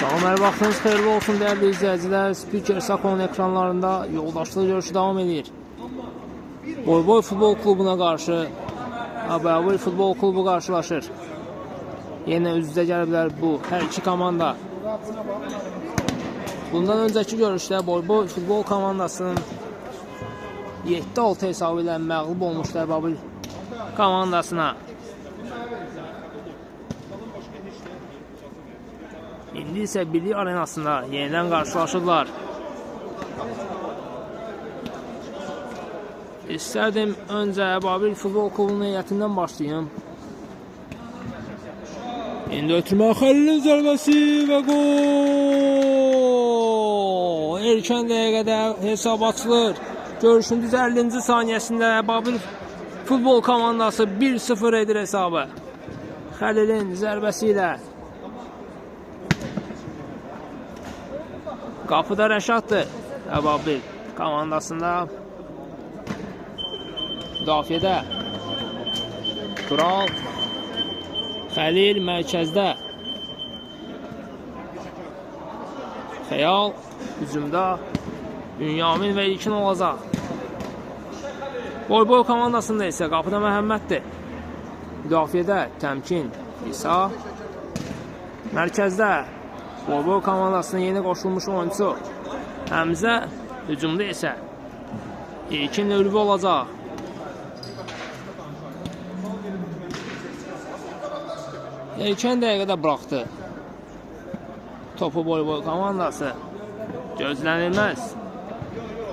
Salam, hər vaxtınız xeyirli olsun dəyərli izləyicilər. Spiker Sakonun ekranlarında yoldaşlıq görüşü davam edir. Boy Boy Futbol Klubuna qarşı Əbabil Futbol Klubu qarşılaşır. Yenə üz-üzə gəliblər bu hər iki komanda. Bundan öncəki görüşdə Boy Boy Futbol komandasının 7-6 hesabı ilə məğlub olmuşdu Əbabil komandasına. İndi isə Birlik Arenasında yenidən qarşılaşırlar. İstərdim öncə Əbabil Futbol Klubunun heyətindən başlayım. İndi ötürmə Xəlilin zərbəsi və gol! Erkən dəqiqədə hesab açılır. Görüşün düz 50-ci saniyəsində Əbabil Futbol komandası 1-0 edir hesabı. Xəlilin zərbəsi ilə. Qapıda Rəşaddır Əbabil komandasında. Müdafiədə Tural, Xəlil mərkəzdə, Xəyal hücumda, Bünyamin və İlkin olacaq. Boy Boy komandasında isə qapıda Məhəmməddir. Müdafiədə Təmkin, İsa, mərkəzdə Boy Boy komandasına yeni qoşulmuş oyunçu Həmzə, hücumda isə İlkin Ülvi olacaq. Erkən dəqiqədə buraxdı topu Boy Boy komandası. Gözlənilməz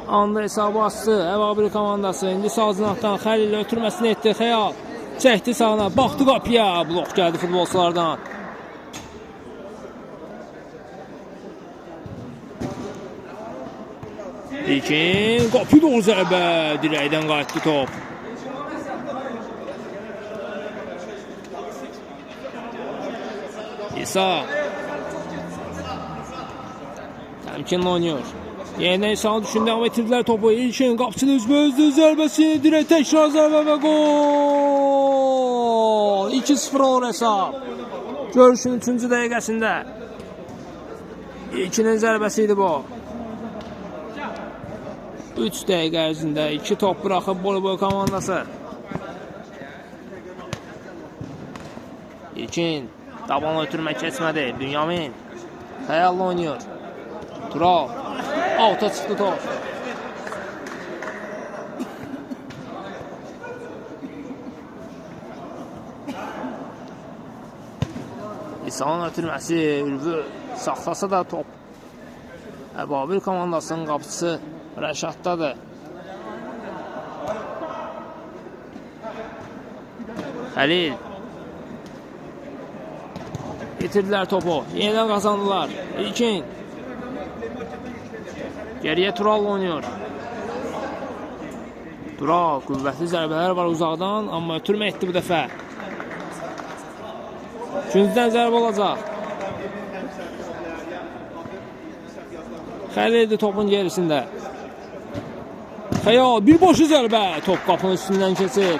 anda hesabı açdı Əbabil komandası. İndi sağ cinahdan Xəlil ötürməsini etdi. Xəyal çəkdi sağına, baxdı qapıya. Blok gəldi futbolçulardan. İlkin qapı doğru zərbə, dirəkdən qayıtdı top. İsa təmkinlə oynuyor. Yenidən İsa'nı düşündü ama itirdilər topu. İlkin qapçının üzbəüzdü zərbəsi, dirək təkrar zərbə və gol! 2-0 olur hesab. Görüşün 3-cü dəqiqəsində İlkinin zərbəsi idi bu. 3 dəqiqə ərzində 2 top buraxıb Boy Boy komandası. İlkin dabanla ötürmə keçmədi. Bünyamin xəyalla oynuyor. Tural alta çıxdı top. İsa'nın ötürməsi, Ülvü saxlasa da top Əbabil komandasının qapıçısı Rəşaddadır. Xəlil itirdilər topu. Yenidən qazandılar. İlkin geriyə Tural oynuyor. Tural qüvvətli zərbələr var uzaqdan, amma ötürmə etdi bu dəfə. Küncdən zərbə olacaq. Xəlildir topun gerisində. Xəyal birbaşa zərbə. Top qapının üstündən keçir.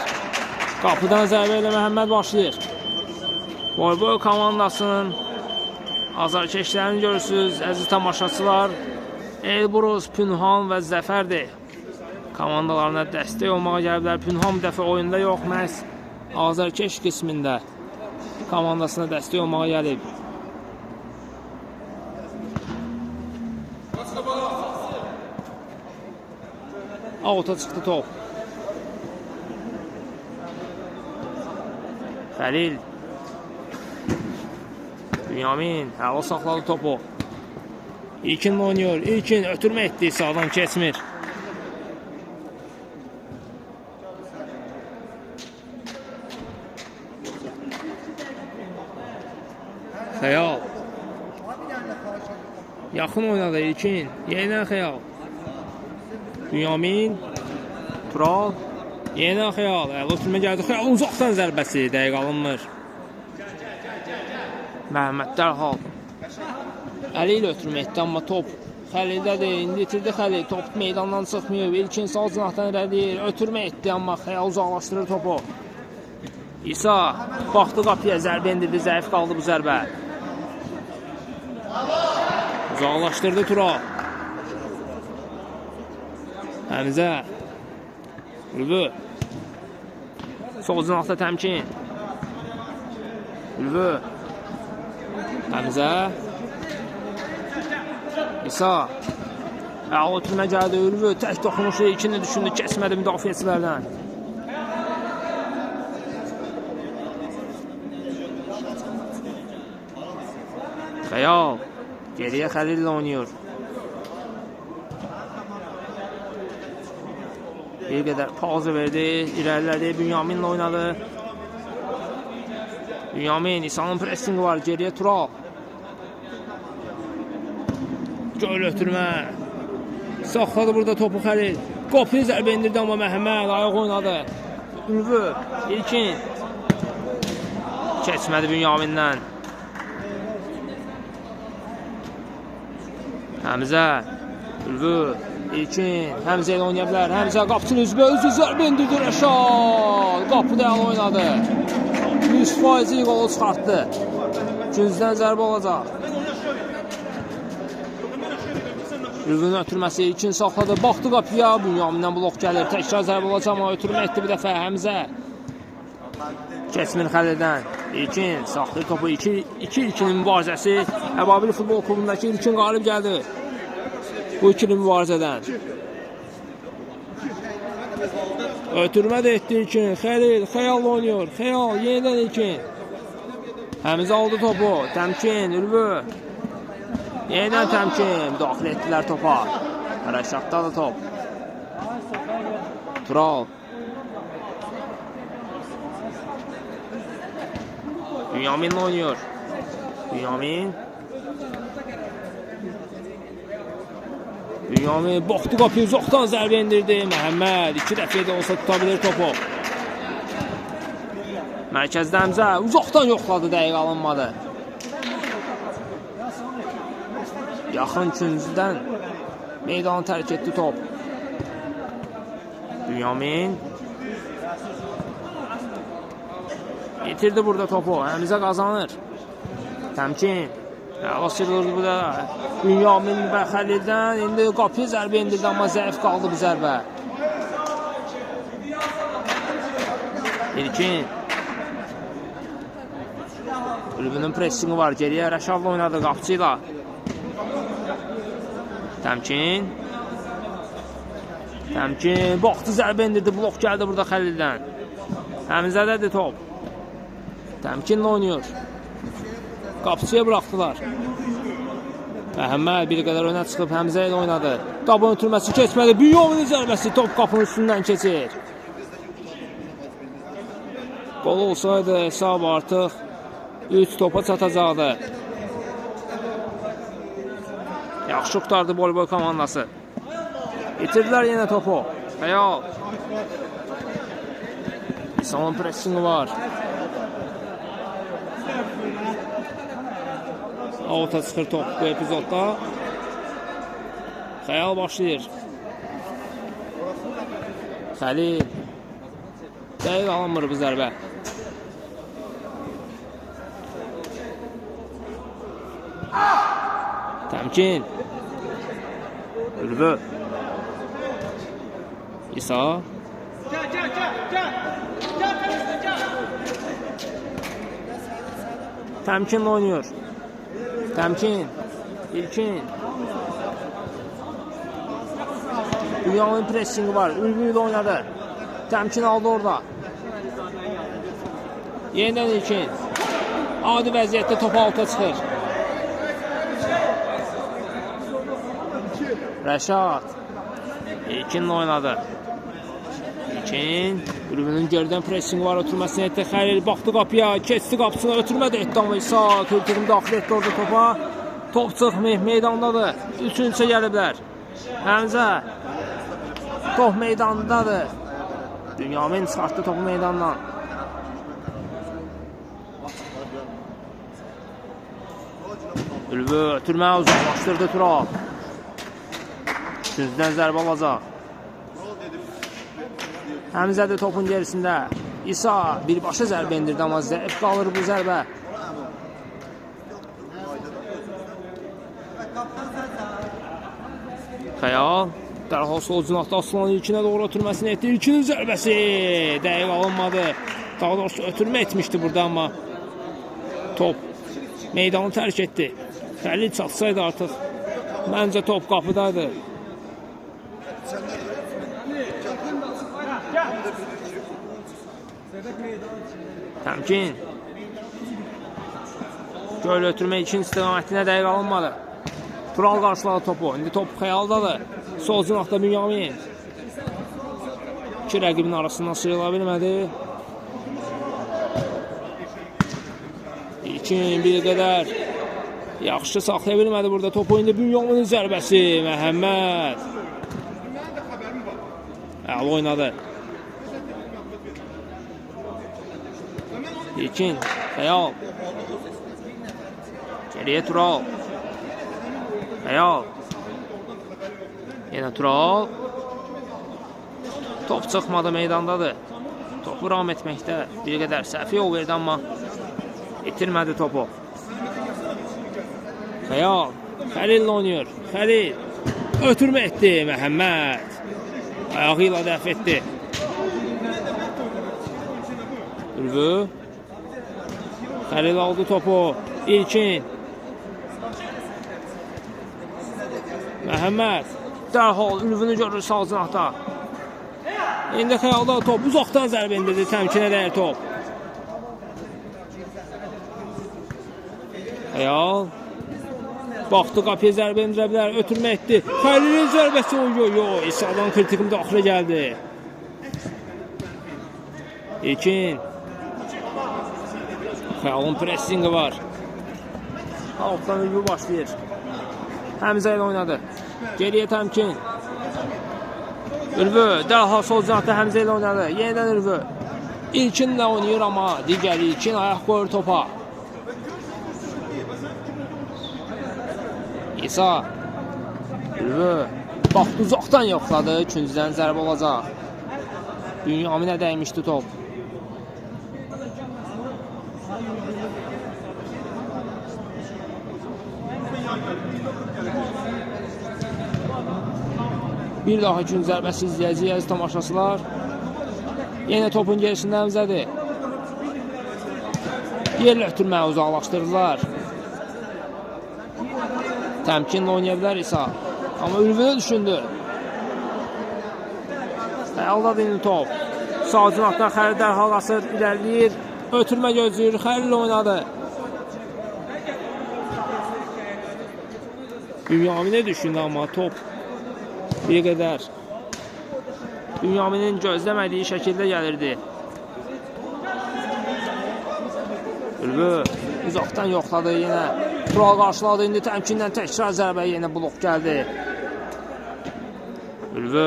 Qapıdan zərbə ilə Məhəmməd başlayır. Boy Boy komandasının azarkeşlərini görürsünüz, əziz tamaşaçılar. Elbrus, Pünhan və Zəfərdir. Komandalarına dəstək olmağa gəliblər. Pünhan bu dəfə oyunda yox, məhz azarkeş qismində komandasına dəstək olmağa gəlib. Auta çıxdı top. Xəlil. Bünyamin əla saxladı topu. İlkinlə oynuyor. İlkin ötürmə etdi, sağdan keçmir. Xəyal. Yaxın oynadı İlkin. Yenidən Xəyal. Bünyamin. Tural. Yenidən Xəyal. Əla ötürmə gəldi. Xəyalın uzaqdan zərbəsi. Dəqiq alınmır. Məhəmməd dərhal əli ilə ötürmə etdi, amma top Xəlildədir. İndi itirdi Xəlil. Top meydandan çıxmıyor. İlkin sağ cinahdan irəliləyir. Ötürmə etdi, amma Xəyal uzaqlaşdırır topu. İsa baxdı qapıya, zərbə endirdi. Zəif qaldı bu zərbə. Uzaqlaşdırdı Tural. Həmzə. Ülvü. Sol cinahda Təmkin. Ülvü. Həmzə. İsa. Əla ötürmə gəldi. Ülvü tək toxunuşu ilkini düşündü. Kəsmədi müdafiəçilərdən. Xəyal. Geriyə Xəlillə oynayır. Bir qədər pauza verdi. İrəlilədi. Bünyaminlə oynadı. Bünyamin. İsa'nın pressingi var. Geriyə Tural. Göl ötürmə. Saxladı burada topu Xəlil. Qapıya zərbə indirdi amma Məhəmməd ayaq oynadı. Ülvü. İlkin. Keçmədi Bünyamindən. Həmzə. Ülvü. İlkin. Həmzə ilə oynaya bilər. Həmzə qapısının üzvə özü zərbə indirdi Rəşad. Qapıda əl oynadı. 100% qolu çıxartdı. Küncdən zərbə olacaq. Ülvünün ötürməsi İlkin saxladı. Baxdı qapıya. Bünyamindən blok gəlir. Təkrar zərbə olacaq amma ötürmə etdi bir dəfə Həmzə. Keçmir Xəlildən. İlkin saxlayır topu. İki İlkinin mübarizəsi. Əbabil Futbol Klubundakı İlkin qalib gəldi. Bu ikili mübarizədən. Ötürmə də etdi İlkin. Xəlil, Xəyal oynayır. Xəyal, yenidən İlkin. Həmzə aldı topu. Təmkin, Ülvü. Yenidən Təmkin. Daxil etdilər topa. Rəşaddadır top. Tural. Bünyaminlə oynayır. Bünyamin. Bünyamin baxdı qapıya, uzaqdan zərbə indirdi. Məhəmməd iki dəfəyə də olsa tuta bilir topu. Mərkəzdə Həmzə uzaqdan yoxladı, dəqiq alınmadı. Yaxın küncdən meydanı tərk etdi top. Bünyamin yitirdi burada topu. Həmzə qazanır. Təmkin. Əla sıyrılırdı bu da. Bünyamin və Xəlildən indi qapıya zərbə indirdi amma zəif qaldı bu zərbə. İlkin. Ülvünün pressingi var. Geriyə Rəşadla oynadı qapıcı ilə. Təmkin. Təmkin. Baxdı zərbə indirdi. Blok gəldi burada Xəlildən. Həmzədədir top. Təmkinlə oynayır. Qapıçıya bıraxdılar. Məhəmməd bir qədər önə çıxıb Həmzə ilə oynadı. Dabın ötürməsi keçmədi. Bünyaminin zərbəsi top qapının üstündən keçir. Qol olsaydı hesab artıq 3 topa çatacaqdı. Yaxşı qurtardı voleybol komandası. İtirdilər yenə topu. Xəyal. İsa'nın pressingi var. Outa çıxır top bu epizodda. Xəyal başlayır. Xəlil. Dəqiq alınmır bu zərbə. Təmkin. Ülvü. İsa. Təmkinlə oynayır. Təmkin. İlkin. Dünyanın pressingi var. Ülvü ilə oynadı. Təmkin aldı orada. Yenidən İlkin. Adi vəziyyətdə topu alta çıxır. Rəşad. İlkinlə oynadı. İlkin. Ülvünün geridən pressingi var. Ötürməsini etdi. Xəlil baxdı qapıya. Keçdi qapısına. Ötürmə də etdi amma İsa. Kültürüm daxil etdi orada topa. Top çıxmayıb. Meydandadır. Üçüncüsə gəliblər. Həmzə. Top meydandadır. Bünyamin çıxartdı topu meydandan. Ülvü ötürmə uzaqlaşdırdı Tural. Üçüncüdən zərbə alacaq. Həmzədir topun gerisində. İsa birbaşa zərbə indirdi amma zəif qalır bu zərbə. Xəyal dərhal sol cinahda Aslan İlkinə doğru ötürməsini etdi. İlkinin zərbəsi dəqiq alınmadı. Daha doğrusu ötürmə etmişdi burada, amma top meydanı tərk etdi. Xəlil çatsaydı artıq məncə top qapıdaydı. Təmkin. Göl ötürmək üçün istiqamətinə dəqiq alınmadı. Tural qarşıladı topu. İndi top Xəyaldadır. Sol cinahda Bünyamin. İki rəqibin arasından sıyrıla bilmədi. İlkin bir qədər yaxşı saxlaya bilmədi burada topu. İndi Bünyaminin zərbəsi. Məhəmməd. Əla oynadı. İlkin, Xəyal. Geriyə Tural. Xəyal. Yenə Tural. Top çıxmadı, meydandadır. Topu ram etməkdə bir qədər səhvi yol verdi, amma itirmədi topu. Xəyal. Xəlillə oynayır. Xəlil. Ötürmə etdi Məhəmməd. Ayağı ilə dəf etdi. Ülvü. Xəlil aldı topu. İlkin. Məhəmməd. Dərhal Ülvünü görür sağ cinahda. İndi Xəyalda top uzaqdan zərbə endirdi. Təmkinə dəyir top. Xəyal. Baxdı qapıya zərbə endirə bilər. Ötürmə etdi. Xəlilin zərbəsi oy oy oy. İsa'dan kritik müdaxilə gəldi. İlkin. Xəyalın pressingi var. Altdan Ülvü başlayır. Həmzə ilə oynadı. Geriyə Təmkin. Ülvü dərhal sol cinahda Həmzə ilə oynadı. Yenidən Ülvü. İlkinlə oynayır, amma digər İlkin ayaq qoyur topa. İsa. Ülvü. Baxdı uzaqdan yoxladı. Küncdən zərbə olacaq. Bünyaminə dəymişdi top. Bir daha gün zərbəsi izləyəcəyik əziz tamaşaçılar. Yenə topun gerisində Həmzədir. Yerlə ötürməyi uzaqlaşdırdılar. Təmkinlə oynaya bilər İsa. Amma Ülvünü düşündü. Xəyaldadır indi top. Sağ cinahdan Xəlil dərhal asır, irəliləyir. Ötürmə gözləyir, Xəlil oynadı. Bünyaminə düşündü, amma top bir qədər Bünyaminin gözləmədiyi şəkildə gəlirdi. Ülvü uzaqdan yoxladı yenə. Tural qarşıladı, indi təmkinlə təkrar zərbə, yenə blok gəldi. Ülvü.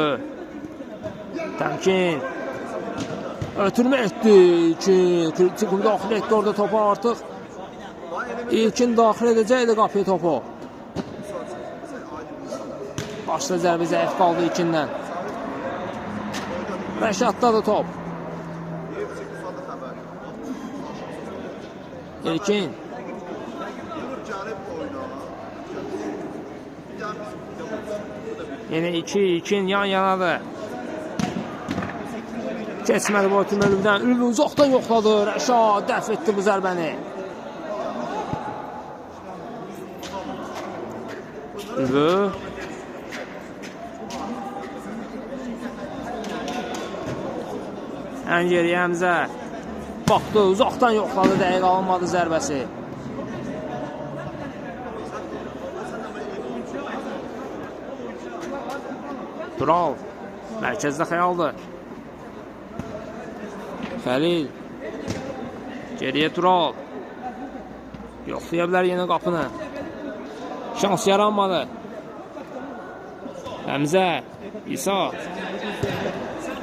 Təmkin. Ötürmə etdi. İlkin daxil etdi orada topa artıq. İlkin daxil edəcəkdi qapıya topu. Başda zərbə zəif qaldı İlkindən. Rəşaddadır top. İlkin. Yenə İlkin yan yanadır. Keçmədi bu ötürmə Ülvüdən. Ülvü uzaqdan yoxladı. Rəşad dəf etdi bu zərbəni. Ülvü. Ən geriyə Həmzə. Baxdı, uzaqdan yoxladı, dəqiq alınmadı zərbəsi. Tural. Mərkəzdə Xəyaldır. Xəlil. Geriyə Tural. Yoxlaya bilər yenə qapını. Şans yaranmadı. Həmzə. İsa.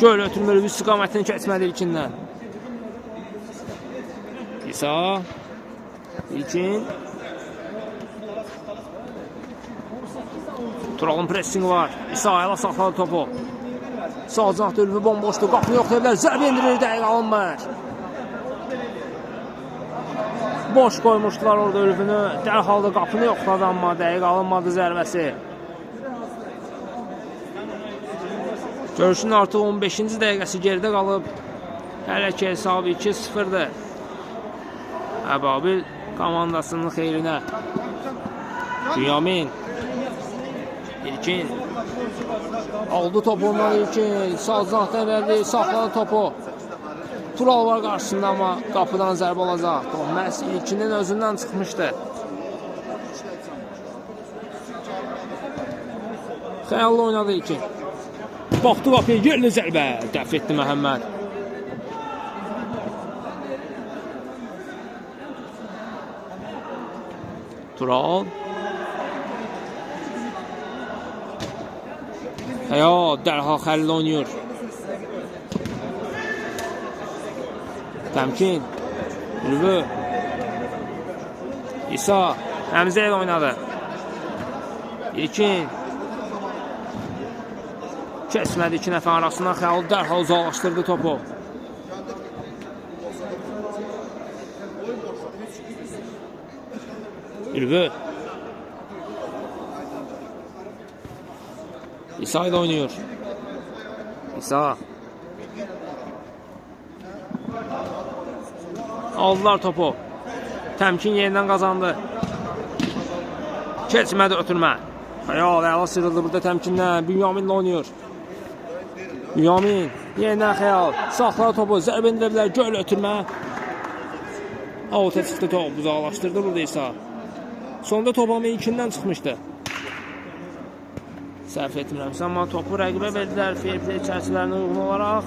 Göl ötürmə istiqamətini keçmədi İlkindən. İsa. İlkin. Turalın pressingi var. İsa əla saxladı topu. Sağ cinahda Ülvü bomboşdur. Qapını yoxlaya bilər. Zərbə endirir, dəqiq alınmır. Boş qoymuşdular orada Ülvünü. Dərhal da qapını yoxladı, amma dəqiq alınmadı zərbəsi. Görüşün artıq 15-ci dəqiqəsi geridə qalıb. Hələ ki hesabı 2-0-dır. Əbabil komandasının xeyrinə. Bünyamin. İlkin. Aldı topu ondan İlkin. Sağ cinahdan verdi. Saxladı topu. Tural var qarşısında, amma qapıdan zərbə olacaq. Top məhz İlkinin özündən çıxmışdı. Xəyallı oynadı İlkin. Baxdı qapıya, yerli zərbə. Dəf etdi Məhəmməd. Tural. Xəyal dərhal Xəlil oynayır. Təmkin. Ülvü. İsa. Həmzə ilə oynadı. İlkin. Keçmədi iki nəfər arasından. Xəyal dərhal uzaqlaşdırdı topu. Ülvü. İsa ile oynuyor. İsa. Aldılar topu. Təmkin yenidən qazandı. Keçmədi ötürmə. Xəyal əla sıyrıldı burada Təmkindən. Bünyaminlə oynayır. Bünyamin. Yenidən Xəyal. Saxladı topu. Zərbə endirə bilər. Göl ötürmə. Avuta çıxdı top. Uzaqlaşdırdı burada İsa. Sonda top amma ilkindən çıxmışdı. Səhv etmirəmsə, amma topu rəqibə verdilər fair play çərçivələrinə uyğun olaraq.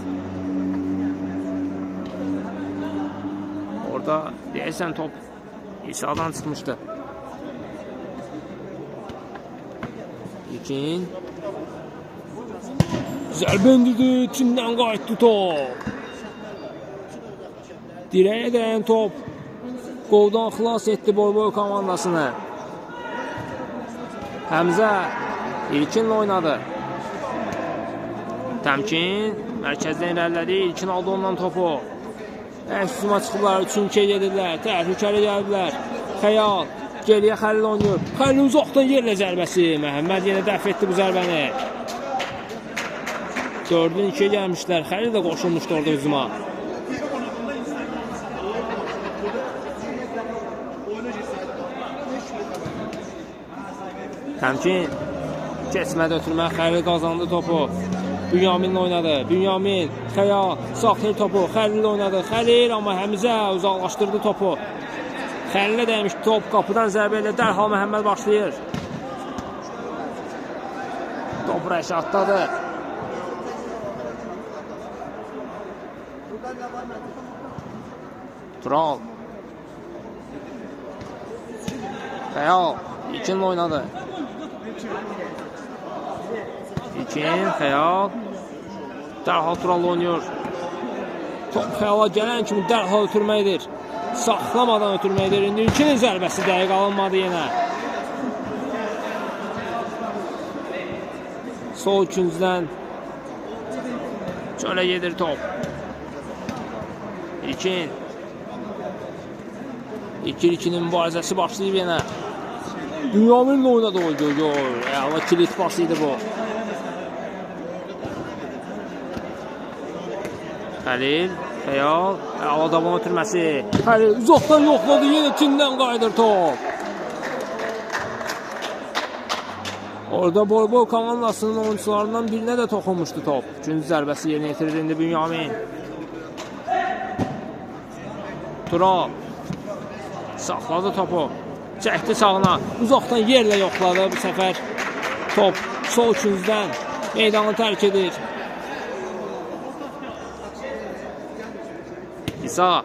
Orada deyəsən top İsa'dan çıxmışdı. İlkin. Zərbə endirdi, içindən qayıtdı top. Dirəyə dəyən top qoldan xilas etdi Boyboy komandasını. Həmzə İlkinlə oynadı. Təmkin mərkəzdən irəlilədi. İlkin aldı ondan topu. Əks hücuma çıxıblar. 3-2-yə gedirlər. Təhlükəli gəliblər. Xəyal geriyə Xəlil oynayır. Xəlil uzaqdan yerlə zərbəsi. Məhəmməd yenə dəf etdi bu zərbəni. 4-ün 2-yə gəlmişlər. Xəlil də qoşulmuşdu orada hücuma. Təmkin keçmədi ötürmə. Xəlil qazandı topu. Bünyaminlə oynadı. Bünyamin, Xəyal saxlayır topu. Xəlil oynadı. Xəlil, amma Həmzə uzaqlaşdırdı topu. Xəlilə dəymiş top. Qapıdan zərbə ilə dərhal Məhəmməd başlayır. Top Rəşaddadır. Tural. Xəyal İlkinlə oynadı. İlkin, Xəyal. Dərhal Tural oynayır. Top Xəyala gələn kimi dərhal ötürməkdir. Saxlamadan ötürməkdir. İndi İlkinin zərbəsi dəqiq alınmadı yenə. Sol küncdən çölə gedir top. İlkin. İlkin-İlkinin mübarizəsi başlayıb yenə. Bünyaminlə oynadı o gol. Əla kilit pası idi bu. Xəlil, Xəyal, əla davam ötürməsi. Xəlil uzaqdan yoxladı, yenə tindən qayıdır top. Orada Boyboy komandasının oyuncularından birinə də toxunmuşdu top. Üçüncü zərbəsi yerinə yetirir indi Bünyamin. Tural saxladı topu. Çəkdi sağına, uzaqdan yerlə yoxladı bu səfər. Top sol küncdən meydanı tərk edir. İsa.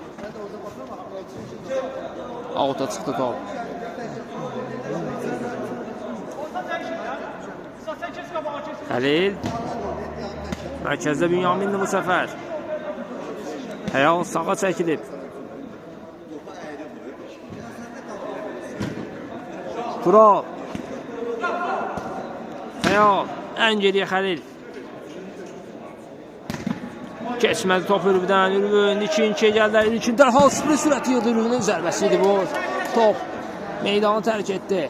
Auta çıxdı top. Xəlil. Mərkəzdə Bünyamindir bu səfər. Xəyal sağa çəkilib. Tural. Xəyal. Ən geriyə Xəlil. Keçmədi top Ürvüdən. Ürvü 2-2-yə gəldilər. İlkin dərhal sprint sürəti yığdı. Ürvünün zərbəsi idi bu. Top meydanı tərk etdi.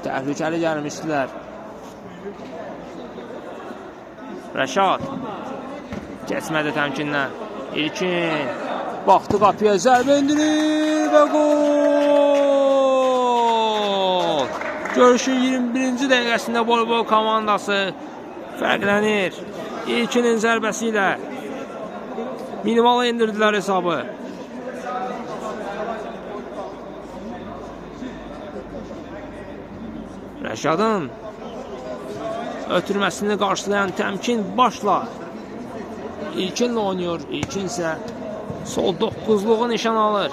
Təhlükəli gəlmişdilər. Rəşad keçmədi təmkindən. İlkin baxdı qapıya, zərbə endirir və gol! Görüşün 21-ci dəqiqəsində Boyboy komandası fərqlənir. İlkinin zərbəsi ilə minimala endirdilər hesabı. Rəşadın ötürməsini qarşılayan Təmkin başla İlkinlə oynayır. İlkin isə sol doqquzluğu nişan alır.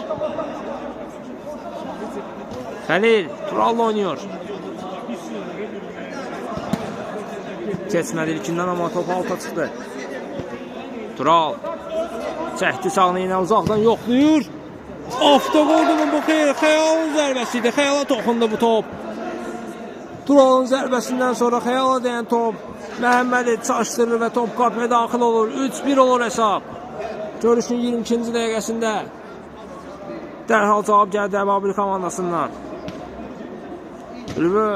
Xəlil Tural'la oynayır. Keçmədi İlkindən, amma top alta çıxdı. Tural çəkdi sağını, yenə uzaqdan yoxlayır. Avtoqoldu mu bu? Xeyr, Xəyalın zərbəsi idi. Xəyala toxundu bu top. Turalın zərbəsindən sonra Xəyala dəyən top Məhəmmədi çaşdırır və top qapıya daxil olur. 3-1 olur hesab. Görüşün 22-ci dəqiqəsində dərhal cavab gəldi Əbabil komandasından. Ülvü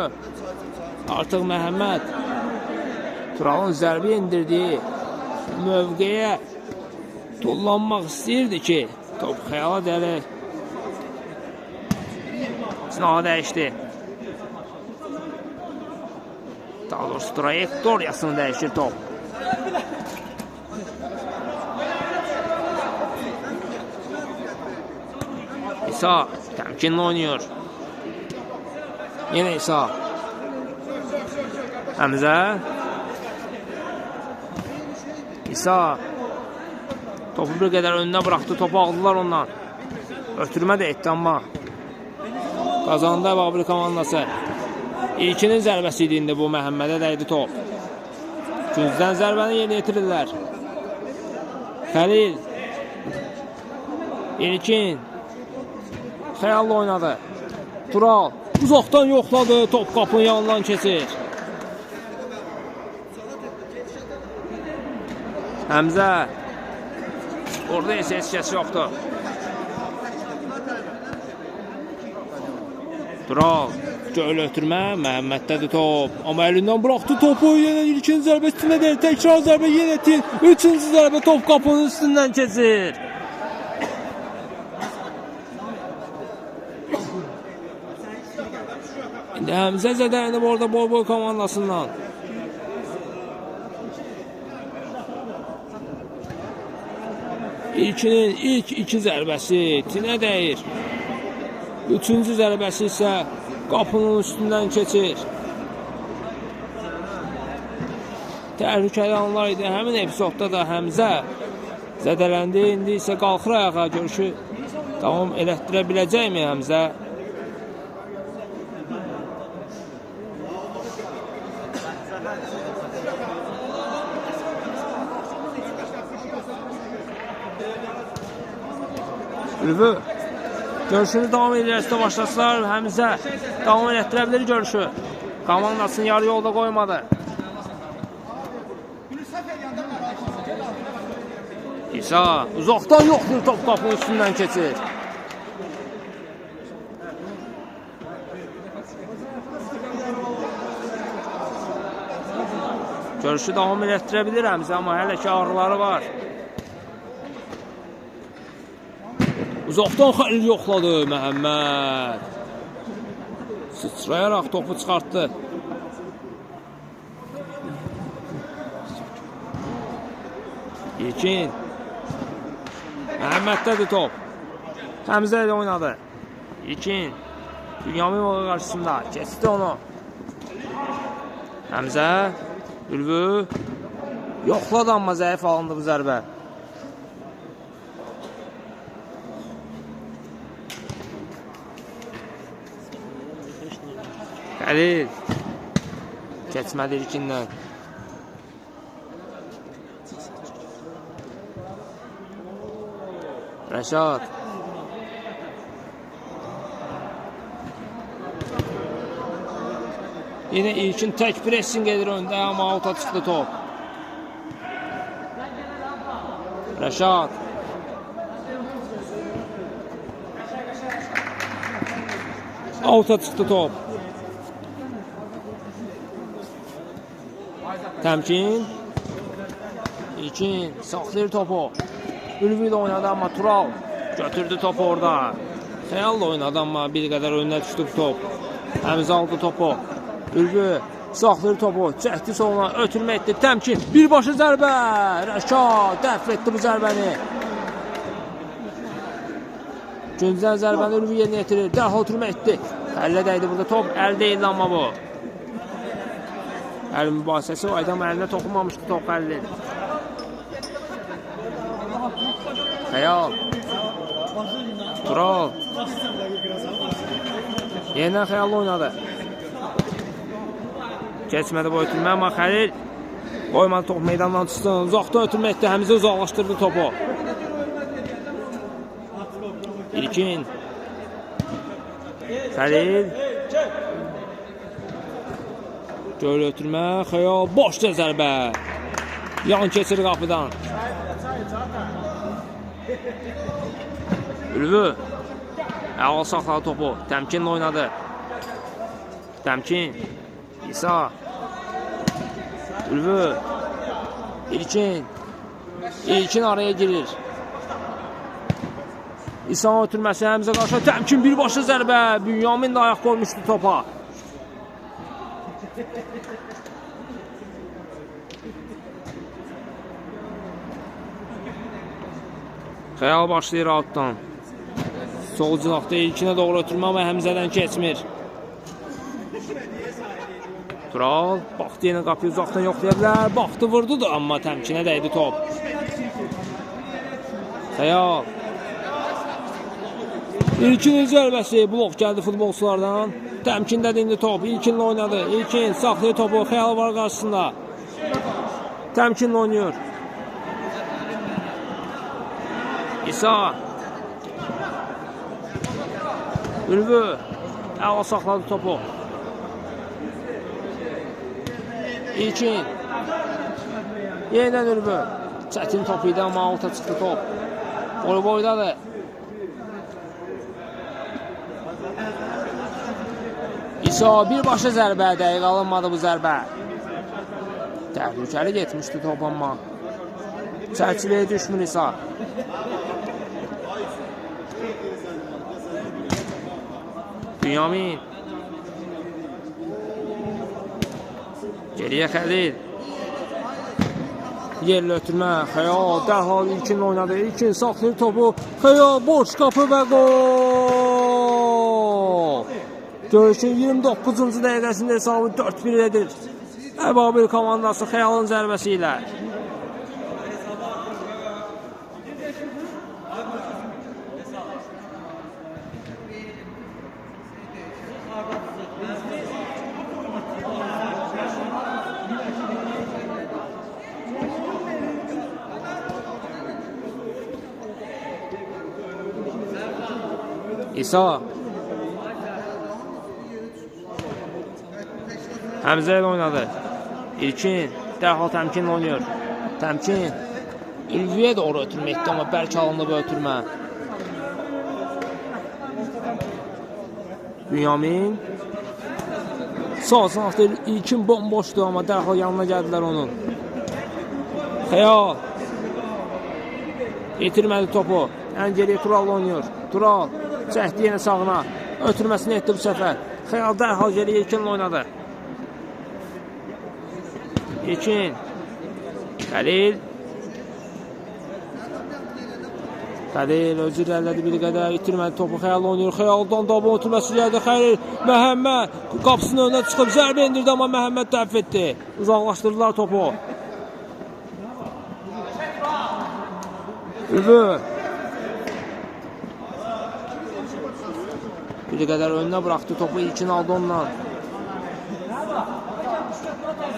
artıq Məhəmməd Turalın zərbə endirdiyi mövqeyə tullanmaq istəyirdi ki, top Xəyala dəyərək cinahı dəyişdi. Daha doğrusu trayektoriyasını dəyişir top. İsa təmkinli oynayır. Yenə İsa. Həmzə. İsa. Topu bir qədər önünə bıraxdı. Topu aldılar ondan. Ötürmə də etdi amma qazandı Əbabil komandası. İlkinin zərbəsi idi indi bu, Məhəmmədə dəydi top. Küncdən zərbəni yerinə yetirirlər. Xəlil. İlkin. Xəyalla oynadı. Tural uzaqdan yoxladı. Top qapının yanından keçir. Həmzə. Orada isə heç kəs yoxdur. Tural. Göl ötürmə, Məhəmməddədir top. Amma əlindən buraxdı topu. Yenə ilkin zərbə üstünə deyil. Təkrar zərbə yenə tin. Üçüncü zərbə top qapının üstündən keçir. İndi Həmzə zədələnib orada Boyboy komandasından. İlkinin ilk iki zərbəsi tinə dəyir. Üçüncü zərbəsi isə qapının üstündən keçir. Təhlükəli anlar idi. Həmin epizodda da Həmzə zədələndi. İndi isə qalxır ayağa. Görüşü davam elətdirə biləcəkmi Həmzə? Ülvü görüşünü davam edir. Tamaşaçılar Həmzə davam elətdirə bilir görüşü. Komandasını yarı yolda qoymadı. İsa uzaqdan yoxdur, top qapının üstündən keçir. Görüşü davam elətdirə bilir Həmzə, amma hələ ki ağrıları var. Uzaqdan Xəlil yoxladı Məhəmməd. Sıçrayaraq topu çıxartdı. İlkin. Məhəmməddədir top. Həmzə ilə oynadı. İlkin. Dünyamimoğa qarşısında. Keçdi onu. Həmzə. Ülvü. Yoxladı amma zəif alındı bu zərbə. Xəlil. Keçmədi ilkindən. Rəşad. Yenə İlkin tək pressing edir öndə, amma auta çıxdı top. Rəşad. Auta çıxdı top. Təmkin. İlkin saxlayır topu. Ülvi ilə oynadı, amma Tural götürdü topu orada. Xəyalla oynadı, amma bir qədər önünə düşdü bu top. Həmzə aldı topu. Ülvi saxlayır topu. Çəkdi soluna, ötürmə etdi. Təmkin, birbaşa zərbə. Rəşad dəf etdi bu zərbəni. Güncən zərbəni Ülvi yerinə yetirir. Dərhal ötürmə etdi. Əllə dəydi burada top. Əl deyildi amma bu. Əl mübahisəsi var idi, amma əlinə toxunmamışdı top əlin. Xəyal. Tural. Yenidən Xəyalla oynadı. Keçmədi bu ötürmə, amma Xəlil qoymadı top meydandan çıxsın. Uzaqdan ötürmə etdi, Həmzə uzaqlaşdırdı topu. İlkin. Xəlil. Göl ötürmə, Xəyal boşca zərbə. Yan keçir qapıdan. Ülvü. Əval saxladı topu. Təmkinlə oynadı. Təmkin. İsa. Ülvü. İlkin. İlkin araya girir. İsa'nın ötürməsi Həmzə qarşı. Təmkin birbaşa zərbə. Bünyamin də ayaq qoymuşdu topa. Xəyal başlayır altdan. Sol cinahda İlkinə doğru ötürmə, amma Həmzədən keçmir. Tural baxdı yenə qapıyı uzaqdan yoxlaya bilər. Baxdı, vurdu da, amma təmkinə dəydi top. Xəyal. İlkinin zərbəsi. Blok gəldi futbolçulardan. Təmkində indi top. İlkinlə oynadı. İlkin saxlayır topu. Xəyal var qarşısında. Təmkinlə oynayır. İsa. Ülvü. Əla saxladı topu. İlkin. Yenidən Ülvü. Çətin topu idi, amma alta çıxdı top. Boyu boydadır. İsa birbaşa zərbə. Dəqiq alınmadı bu zərbə. Təhlükəli getmişdi top, amma çərçivəyə düşmür İsa. Bünyamin. Geriyə Xəlil. Yerli ötürmə. Xəyal dərhal İlkinlə oynadı. İlkin saxlayır topu. Xəyal boş qapı və gol. Görüşün 29-cu dəqiqəsində hesabı 4-1 edir. Əbabil komandası Xəyalın zərbəsi ilə. İsa. Həmzə ilə oynadı. İlkin dərhal Təmkinlə oynayır. Təmkin Ülvüyə doğru ötürmə etdi, amma bərk alındı bu ötürmə. Bünyamin. Sağ cinahda İlkin bomboşdu, amma dərhal yanına gəldilər onun. Xəyal. Yetirmədi topu. Ən geriyə Tural oynayır. Tural çəkdi yenə sağına. Ötürməsini etdi bu səfər. Xəyal dərhal geriyə İlkinlə oynadı. İlkin. Xəlil. Xəlil özü irəlilədi bir qədər. İtirmədi topu. Xəyal oynayır. Xəyaldan da bu ötürməsi gəldi. Xəlil Məhəmməd qapısının önünə çıxıb zərbə endirdi, amma Məhəmməd dəf etdi. Uzaqlaşdırdılar topu. Ülvü. Bir qədər önünə buraxdı topu. İlkin aldı ondan.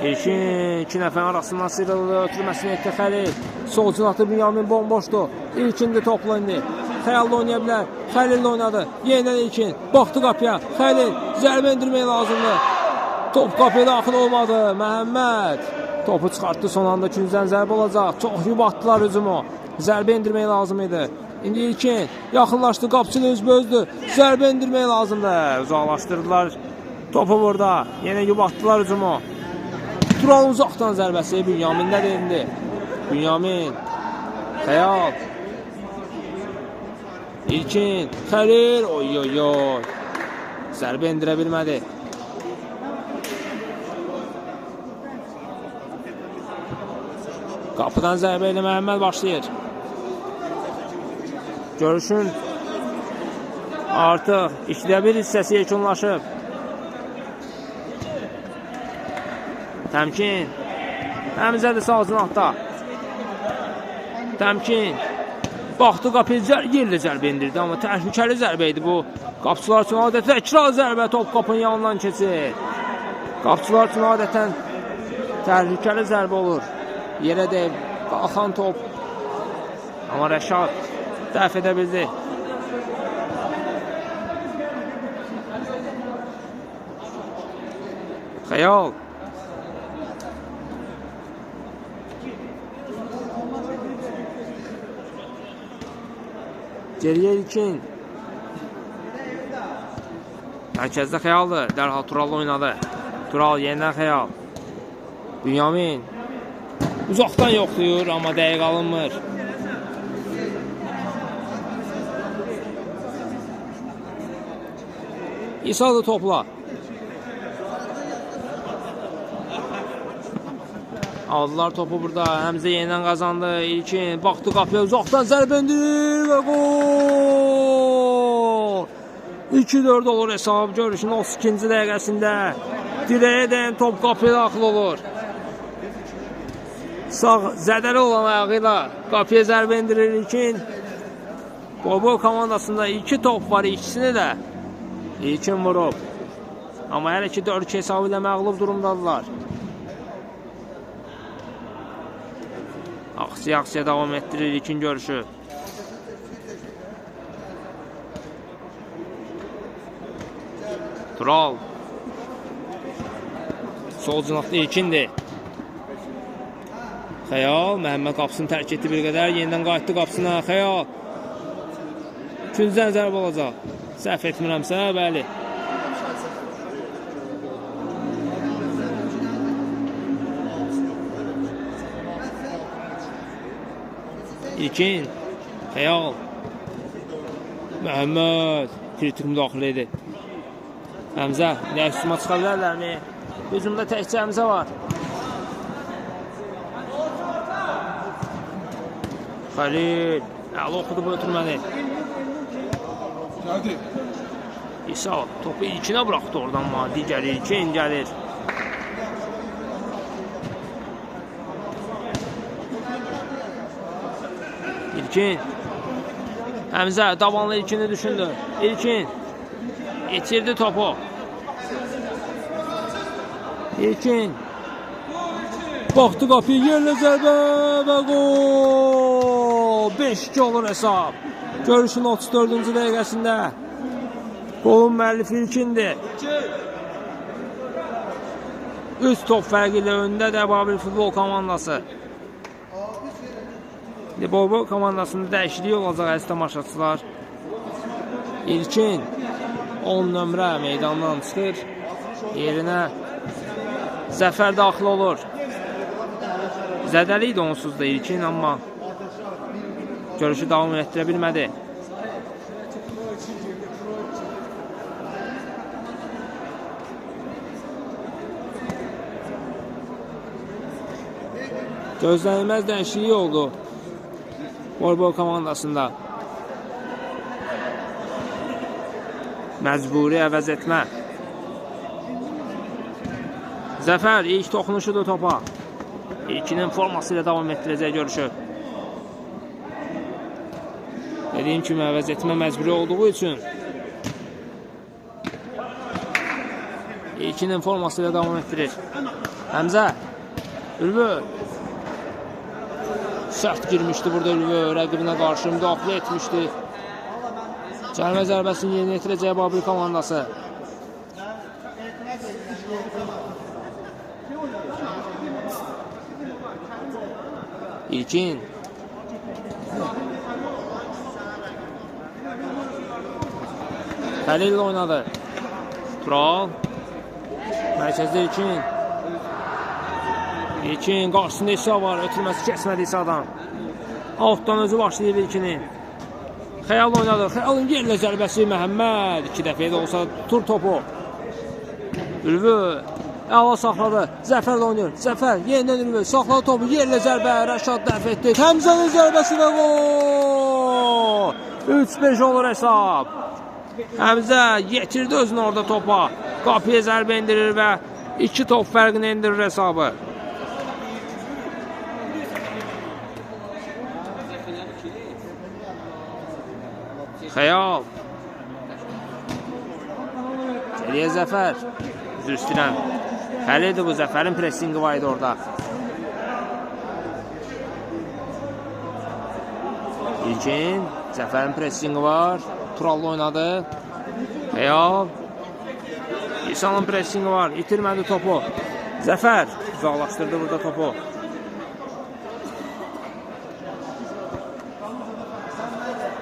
İlkin iki nəfərin arasından sıyrıldı. Ötürməsini etdi Xəlil. Sol cinahda Bünyamin bomboşdu. İlkindir topla indi. Xəyalda oynaya bilər. Xəlillə oynadı. Yenidən İlkin. Baxdı qapıya. Xəlil zərbə endirmək lazımdır. Top qapıya daxil olmadı. Məhəmməd topu çıxartdı son anda. Küncdən zərbə olacaq. Çox yubatdılar hücumu. Zərbə endirmək lazım idi. İndi İlkin yaxınlaşdı. Qapıçı ilə üzbəüzdür. Zərbə endirmək lazımdır. Uzaqlaşdırdılar topu burada. Yenə yubatdılar hücumu. Tural uzaqdan zərbəsi Bünyamindədir indi. Bünyamin. Xəyal. İlkin. Xəlil. Oy oy oy. Zərbə endirə bilmədi. Qapıdan zərbə ilə Məhəmməd başlayır. Görüşün artıq 2-də 1 hissəsi yekunlaşıb. Təmkin. Həmzədir sağ cinahda. Təmkin. Baxdı qapıya, yerlə zərbə endirdi, amma təhlükəli zərbə idi bu. Qapıçılar üçün adətən təkrar zərbə, top qapının yanından keçir. Qapıçılar üçün adətən təhlükəli zərbə olur. Yerə dəyib qalxan top. Amma Rəşad dəf edə bildi. Xəyal. Geriyə İlkin. Mərkəzdə Xəyaldır. Dərhal Tural oynadı. Tural yenidən Xəyal. Bünyamin. Uzaqdan yoxlayır, amma dəqiq alınmır. İsa da topla. Aldılar topu burada. Həmzə yenidən qazandı. İlkin baxdı qapıya, uzaqdan zərbə endirir və gol! 2-4 olur hesab. Görüşün 32-ci dəqiqəsində. Direğə dəyən top qapıya daxil olur. Sağ zədəli olan ayağı ilə qapıya zərbə endirir İlkin. Bobo komandasında 2 top var, ikisini də İlkin vurub. Amma hələ ki 4-2 hesabı ilə məğlub durumdadılar. Aksiya-aksiya davam etdirir İlkin görüşü. Tural. Sol cinahda İlkindir. Xəyal, Məhəmməd qapısını tərk etdi bir qədər. Yenidən qayıtdı qapısına. Xəyal. Küncdən zərbə olacaq. Səhv etmirəmsə, bəli. İlkin. Xəyal. Məhəmməd kritik müdaxilə edir. Həmzə, nə hücuma çıxa bilərlərmi? Hücumda təkcə Həmzə var. Xəlil, əla oxudu bu ötürməni. İsa topu İlkinə buraxdı oradan, amma digər İlkin gəlir. İlkin. Həmzə davanlı İlkini düşündü. İlkin itirdi topu. İlkin baxdı qapıya, yerlə zərbə və gol! 5-2 olur hesab. Görüşün 34-cü dəqiqəsində qolun müəllifi İlkindir. 3 top fərqi ilə öndə də Babil futbol komandası. Bobo komandasında dəyişiklik olacaq əziz tamaşaçılar. İlkin 10 nömrə meydandan çıxır. Yerinə Zəfər daxil olur. Zədəli idi onsuz da İlkin, amma görüşü davam etdirə bilmədi. Gözlənilməz dəyişiklik oldu Bobo komandasında. Məcburi əvəz etmə. Zəfər ilk toxunuşudur topa. İlkinin forması ilə davam etdirəcək görüşü. Dediyim kimi əvəz etmə məcburi olduğu üçün İlkinin forması ilə davam etdirir. Həmzə, Ülvü sərt girmişdi burada Ülvü, rəqibinə qarşı müdaxilə etmişdi. Cərimə zərbəsini yerinə yetirəcək Babil komandası. İlkin. Xəlil oynadı. Tural. Mərkəzdə İlkin. İlkin qarşısında İsa var. Ötürməsi kəsmədi İsa'dan. Altdan özü başlayır İlkinin. Xəyal oynadı. Xəyalın yerlə zərbəsi Məhəmməd. 2 dəfəyə də olsa tutur topu. Ülvü əla saxladı. Zəfər də oynayır. Zəfər yenidən Ülvü. Saxladı topu. Yerlə zərbə. Rəşad dəf etdi. Həmzənin zərbəsi və gol! 3-5 olur hesab. Həmzə yetirdi özünü orada topa. Qapıya zərbə endirir və 2 top fərqini endirir hesabı. Xəyal. Geriyə Zəfər. Üzr istəyirəm. Xəlildir bu, Zəfərin pressingi var idi orada. İlkin, Zəfərin pressingi var. Turallı oynadı. Xəyal. İsa'nın pressingi var. İtirmədi topu. Zəfər uzaqlaşdırdı burada topu.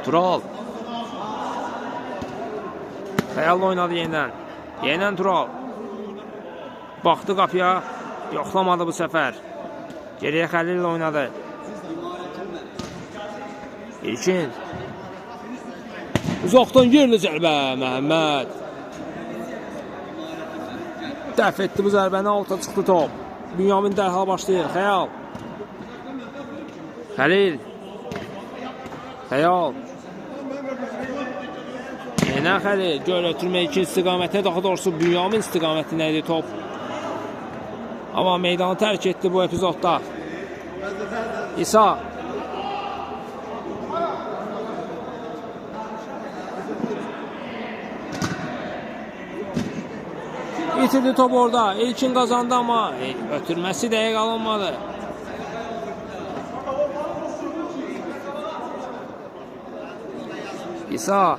Tural. Xəyal oynadı yenidən. Yenidən Tural. Baxdı qapıya. Yoxlamadı bu səfər. Geriyə Xəlil oynadı. İlkin. Uzaqdan yerli zərbə Məhəmməd. Dəf etdi bu zərbəni, alta çıxdı top. Bünyamin dərhal başlayır. Xəyal. Xəlil. Xəyal. Yenə Xəlil. Göl ötürmə iki istiqamətə, daha doğrusu Bünyamin istiqamətində idi top. Amma meydanı tərk etdi bu epizodda. İsa. İtirdi top orada. İlkin qazandı amma ötürməsi dəqiq alınmadı. İsa.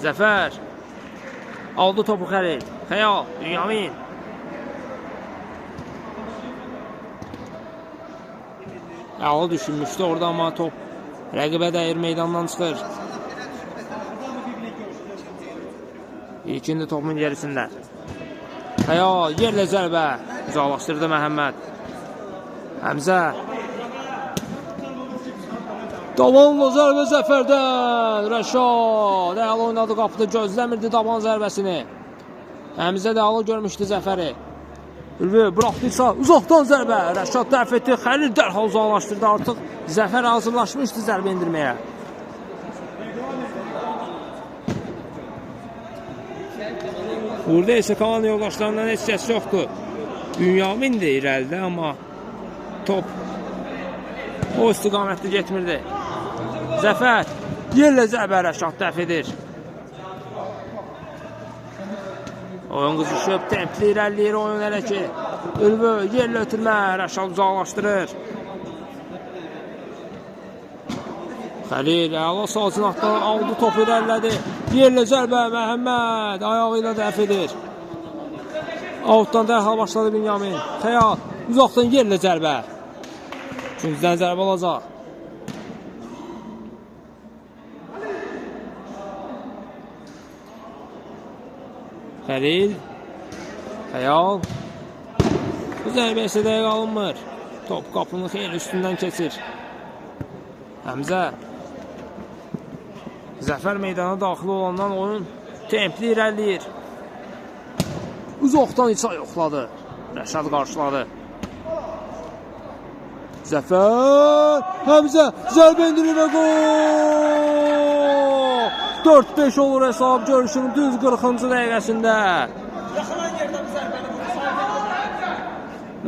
Zəfər. Aldı topu Xəlil. Xəyal. Bünyamin. Əla düşünmüşdü orada amma top rəqibə dəyir, meydandan çıxır. İlkindi topun gerisində. Xəyal yerlə zərbə. Uzaqlaşdırdı Məhəmməd. Həmzə. Davanla zərbə Zəfərdən. Rəşad əla oynadı qapıda, gözləmirdi davan zərbəsini. Həmzə də əla görmüşdü Zəfəri. Ülvü buraxdı İsa, uzaqdan zərbə. Rəşad dəf etdi, Xəlil dərhal uzaqlaşdırdı. Artıq Zəfər hazırlaşmışdı zərbə endirməyə. Burada isə komanda yoldaşlarından heç kəs yoxdur. Bünyamin də irəlidə, amma top o istiqamətdə getmirdi. Zəfər yerlə zərbə, Rəşad dəf edir. Oyun qızışıb, templi irəliləyir oyun hələ ki. Ülvü yerlə ötürmə, Rəşad uzaqlaşdırır. Xəlil əla sağ cinahdan aldı topu, irəlilədi. Yerlə zərbə Məhəmməd ayağı ilə dəf edir. Outdan dərhal başladı Bünyamin. Xəyal uzaqdan yerlə zərbə. Üçüncüdən zərbə olacaq. Xəlil, Xəyal. Bu zərbə isə dəqiq alınmır. Top qapının xeyli üstündən keçir. Həmzə. Zəfər meydana daxil olandan oyun templi irəliləyir. Uzaqdan İsa yoxladı. Rəşad qarşıladı. Zəfər, Həmzə zərbə endirir və gol! 4-5 olur hesab görüşün düz 40-cı dəqiqəsində.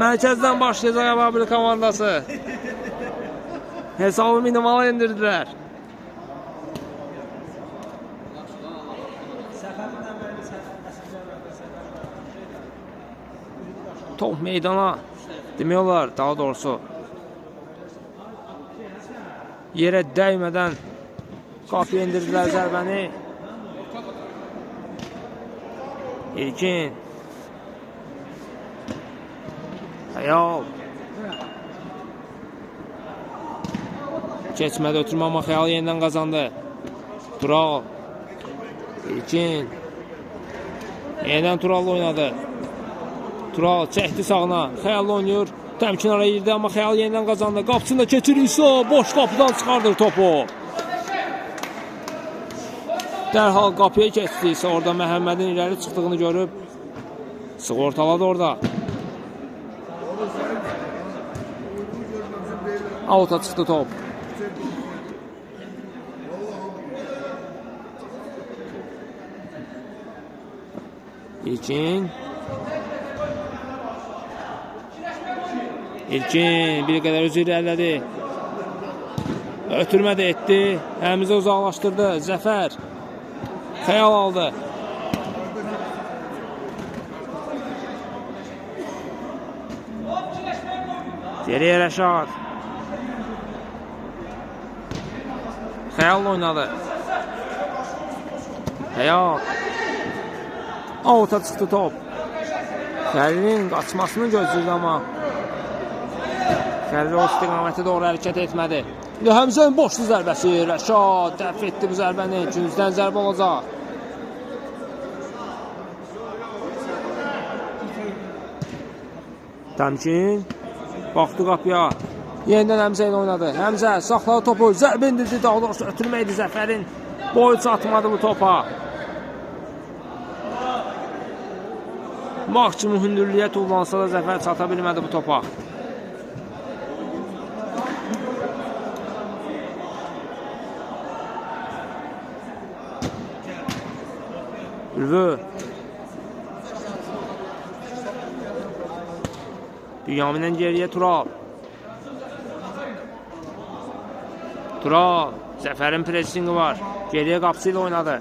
Mərkəzdən başlayacaq Əbabil komandası. Hesabı minimala endirdilər. Top meydana demək olar, daha doğrusu yerə dəymədən qapıya endirdilər zərbəni. İlkin. Xəyal. Keçmədi ötürmə, amma Xəyal yenidən qazandı. Tural. İlkin. Yenidən Tural'la oynadı. Tural çəkdi sağına. Xəyal'la oynayır. Təmkin araya girdi, amma Xəyal yenidən qazandı. Qapısını da keçir İsa. Boş qapıdan çıxardır topu. Dərhal qapıya keçdi İsa. Orada Məhəmmədin irəli çıxdığını görüb. Sığortaladı orada. Auta çıxdı top. İlkin. İlkin bir qədər özü irəlilədi. Ötürmə də etdi. Həmzə uzaqlaşdırdı. Zəfər. Xəyal aldı. Geriyə Rəşad. Xəyal oynadı. Xəyal. Auta çıxdı top. Xəlilin qaçmasını gözləyirdi, amma Xəlil o istiqamətə doğru hərəkət etmədi. İndi Həmzənin boşlu zərbəsi. Rəşad dəf etdi bu zərbəni. Küncdən zərbə olacaq. Təmkin. Baxdı qapıya. Yenidən Həmzə ilə oynadı. Həmzə saxladı topu. Zərbə indirdi. Daha doğrusu ötürmə idi Zəfərin. Boyu çatmadı bu topa. Maksimum hündürlüyə tullansa da Zəfər çata bilmədi bu topa. Ülvü. Bünyaminlə geriyə Tural. Tural. Zəfərin pressingi var. Geriyə qapısı ilə oynadı.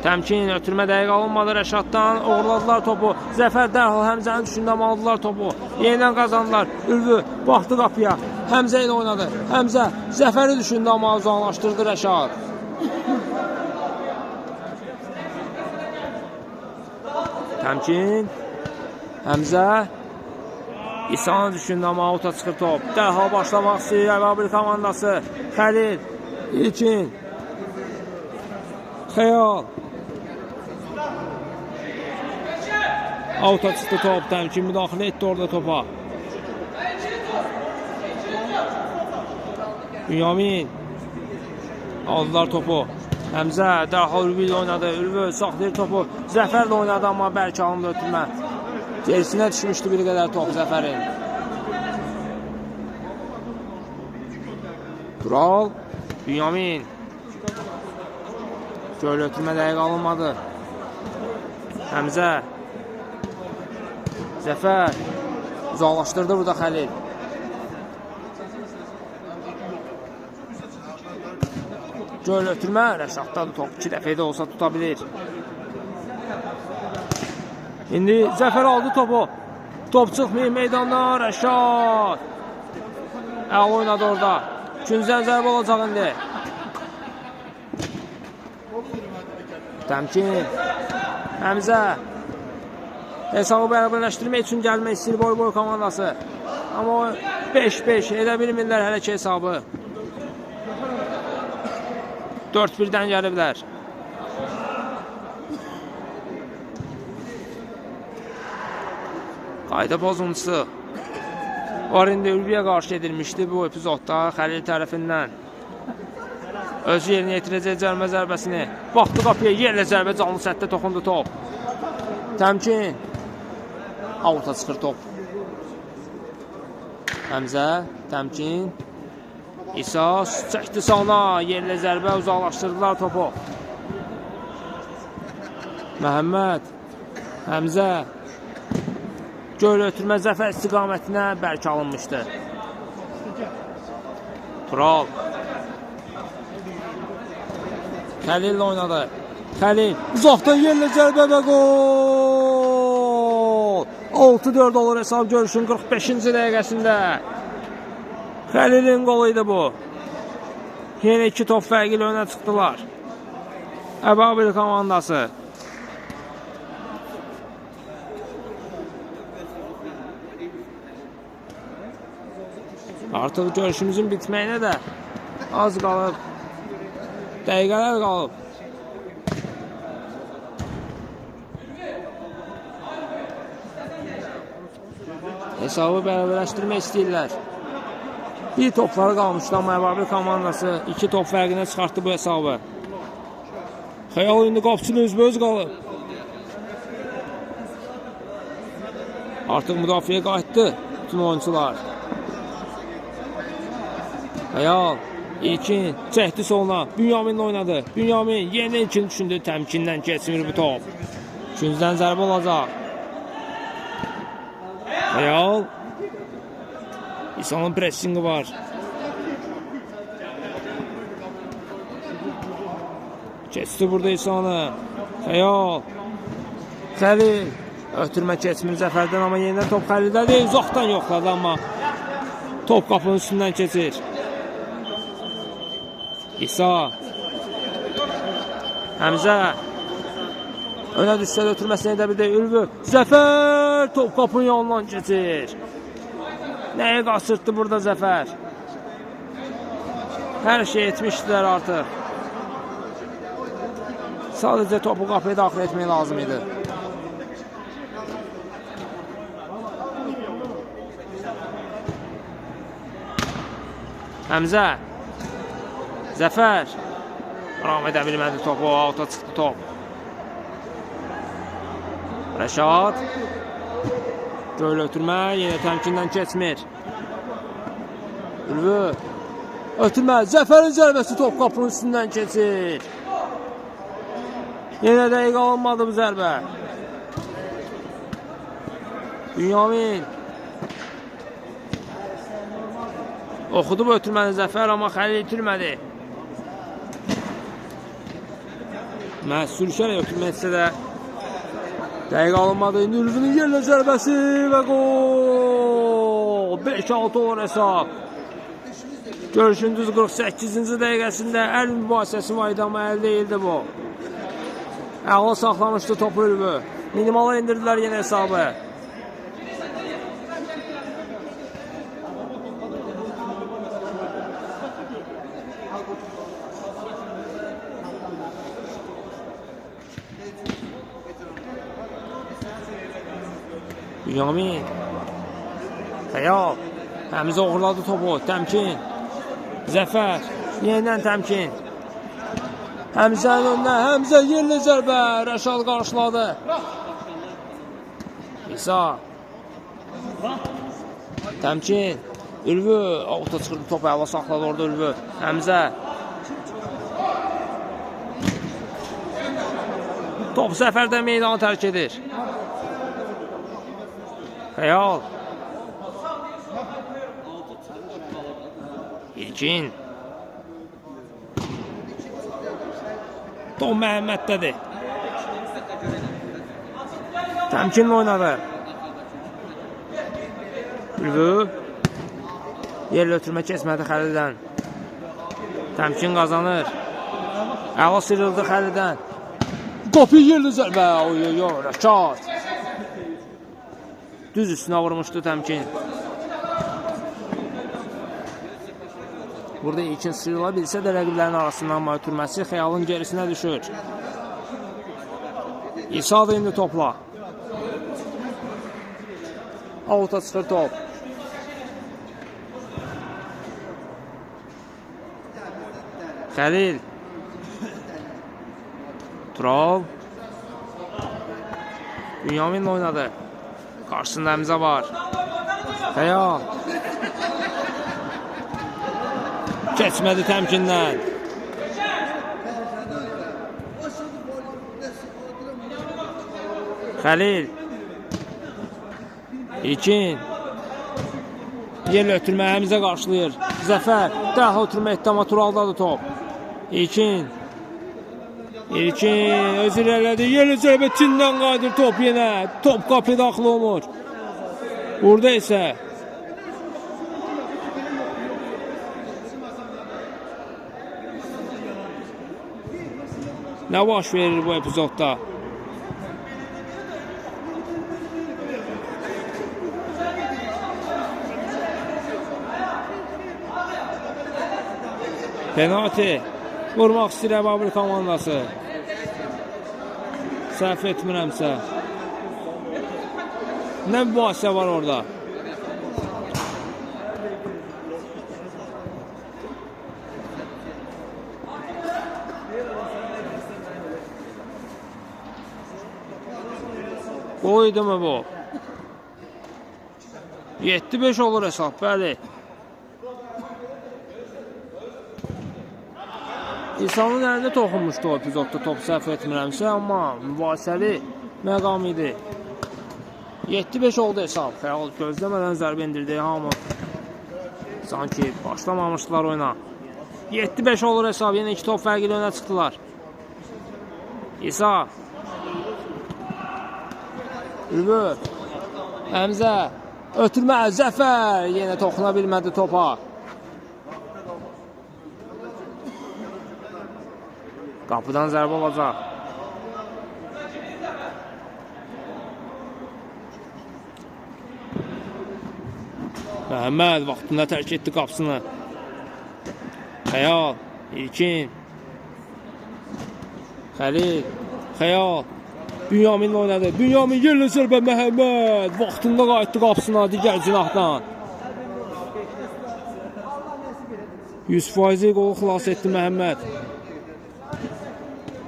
Təmkin, ötürmə dəqiq alınmadı Rəşaddan. Oğurladılar topu. Zəfər dərhal Həmzənin düşündə aldılar topu. Yenidən qazandılar. Ülvü baxdı qapıya. Həmzə ilə oynadı. Həmzə Zəfəri düşündü, amma uzaqlaşdırdı Rəşad. Təmkin. Həmzə İsanı düşündü, amma auta çıxır top. Dərhal başlamaq istəyir Əbabil komandası. Xəlil, İlkin, Xəyal. Auta çıxdı top. Təmkin müdaxilə etdi orada topa. Bünyamin. Aldılar topu. Həmzə dərhal Ülvü ilə oynadı. Ülvü saxlayır topu. Zəfərlə oynadı, amma bərk alındı ötürmə. Gerisinə düşmüşdü bir qədər top Zəfərin. Tural. Bünyamin. Göl ötürmə dəqiq alınmadı. Həmzə. Zəfər. Uzaqlaşdırdı burada Xəlil. Göl ötürmə. Rəşaddadır top. 2 dəfə də olsa tuta bilir. İndi Zəfər aldı topu. Top çıxmayır meydandan. Rəşad. Əla oynadı orada. Küncdən zərbə olacaq indi. Təmkin. Həmzə. Hesabı bərabərləşdirmək üçün gəlmək istəyir Boy-Boy komandası. Amma o 5-5 edə bilmirlər hələ ki hesabı. 4-1-dən gəliblər. Qayda pozuntusu var indi Ülviyə qarşı edilmişdi bu epizodda Xəlil tərəfindən. Özü yerinə yetirəcək cərmə zərbəsini. Baxdı qapıya, yerlə zərbə canlı sətdə toxundu top. Təmkin. Auta çıxır top. Həmzə, Təmkin. İsa çəkdi sağına, yerlə zərbə uzaqlaşdırdılar topu. Məhəmməd, Həmzə. Göl ötürmə Zəfər istiqamətinə bərk alınmışdı. Tural. Xəlillə oynadı. Xəlil uzaqdan yerlə zərbə və qol. 6-4 olur hesab görüşün 45-ci dəqiqəsində. Xəlilin qolu idi bu. Yenə 2 top fərqi ilə önə çıxdılar. Əbabil komandası. Artıq görüşümüzün bitməyinə də az qalıb. Dəqiqələr qalıb. Hesabı bərabərləşdirmək istəyirlər. Bir topları qalmışdı, amma Əbabil komandası 2 top fərqinə çıxartdı bu hesabı. Xəyal indi qapıçının üzbəüz qalıb. Artıq müdafiəyə qayıtdı bütün oyunçular. Xəyal, İlkin çəkdi soluna, Bünyaminlə oynadı. Bünyamin yenə İlkin düşündü, təmkindən keçmir bu top. Üçüncüdən zərbə olacaq. Xəyal. İsa'nın pressingi var. Keçdi burada İsa'nı. Xəyal. Xəlil. Ötürmə keçmir Zəfərdən, amma yenidən top Xəlildədir. Uzaqdan yoxladı, amma top qapının üstündən keçir. İsa. Həmzə. Önə düşsə də ötürməsini edə bildi. Ülvü. Zəfər. Top qapının yanından keçir. Nəyə qaçırtdı burada Zəfər? Hər şey etmişdilər artıq. Sadəcə topu qapıya daxil etmək lazım idi. Həmzə. Zəfər. Ram edə bilmədi topu. Auta çıxdı top. Rəşad. Göylə ötürmə. Yenə təmkindən keçmir. Ülvü. Ötürmə. Zəfərin zərbəsi top qapının üstündən keçir. Yenə dəqiq alınmadı bu zərbə. Bünyamin. Oxudu bu ötürməni Zəfər, amma Xəlil itirmədi. Məhz sürüşərək ötürmə etsə də dəqiq alınmadı. İndi Ülvünün yerlə zərbəsi və qol! 5-6 olur hesab. Görüşün düz 48-ci dəqiqəsində əl mübahisəsi var idi, amma əl deyildi bu. Əla saxlamışdı topu Ülvü. Minimala indirdilər yenə hesabı. Bünyamin. Xəyal. Həmzə oğurladı topu. Təmkin. Zəfər. Yenidən təmkin. Həmzənin önünə. Həmzə yerli zərbə. Rəşad qarşıladı. İsa. Təmkin. Ülvü. Auta çıxırdı topu. Əla saxladı orada Ülvü. Həmzə. Top Zəfərdən meydanı tərk edir. Xəyal. İlkin. Top Məhəmməddədir. Təmkinlə oynadı. Ülvü. Yerlə ötürmə keçmədi Xəlildən. Təmkin qazanır. Əla sıyrıldı Xəlildən. Qapı yerli zərbə. Oy, oy, oy, Rəşad. Düz üstünə vurmuşdu Təmkin. Burada ilkin sıyrıla bilsə də rəqiblərin arasından, amma ötürməsi Xəyalın gerisinə düşür. İsa da indi topla. Auta çıxır top. Xəlil. Tural. Bünyaminlə oynadı. Qarşısında Həmzə var. Xəyal. Keçmədi təmkindən. Xəlil. İlkin. Yerlə ötürmə Həmzə qarşılayır. Zəfər. Daha ötürmə etdi, amma Turaldadır top. İlkin. İlkin özür elədi. Yerlə zərbə tindən qayıdır top yenə. Top qapıya daxil olmur. Burada isə nə baş verir bu epizodda? Penalti. Vurmaq istəyir Əbabil komandası. Səhv etmirəmsə. Nə mübahisə var orada? Qol idi mi bu? 7-5 olur hesab, bəli. İnsanın əlində toxunmuşdu o epizodda top, səhv etmirəmsə, amma mübahisəli məqam idi. 7-5 oldu hesab. Xəyal gözləmədən zərbə endirdi hamı. Sanki başlamamışdılar oyuna. 7-5 olur hesab. Yenə 2 top fərqi ilə önə çıxdılar. İsa. Ülvü. Həmzə. Ötürmə. Zəfər. Yenə toxuna bilmədi topa. Qapıdan zərbə olacaq. Məhəmməd vaxtında tərk etdi qapısını. Xəyal, İlkin, Xəlil, Xəyal, Bünyaminlə oynadı. Bünyamin yerlə zərbə, Məhəmməd vaxtında qayıtdı qapısına digər cinahdan. 100% qolu xilas etdi Məhəmməd.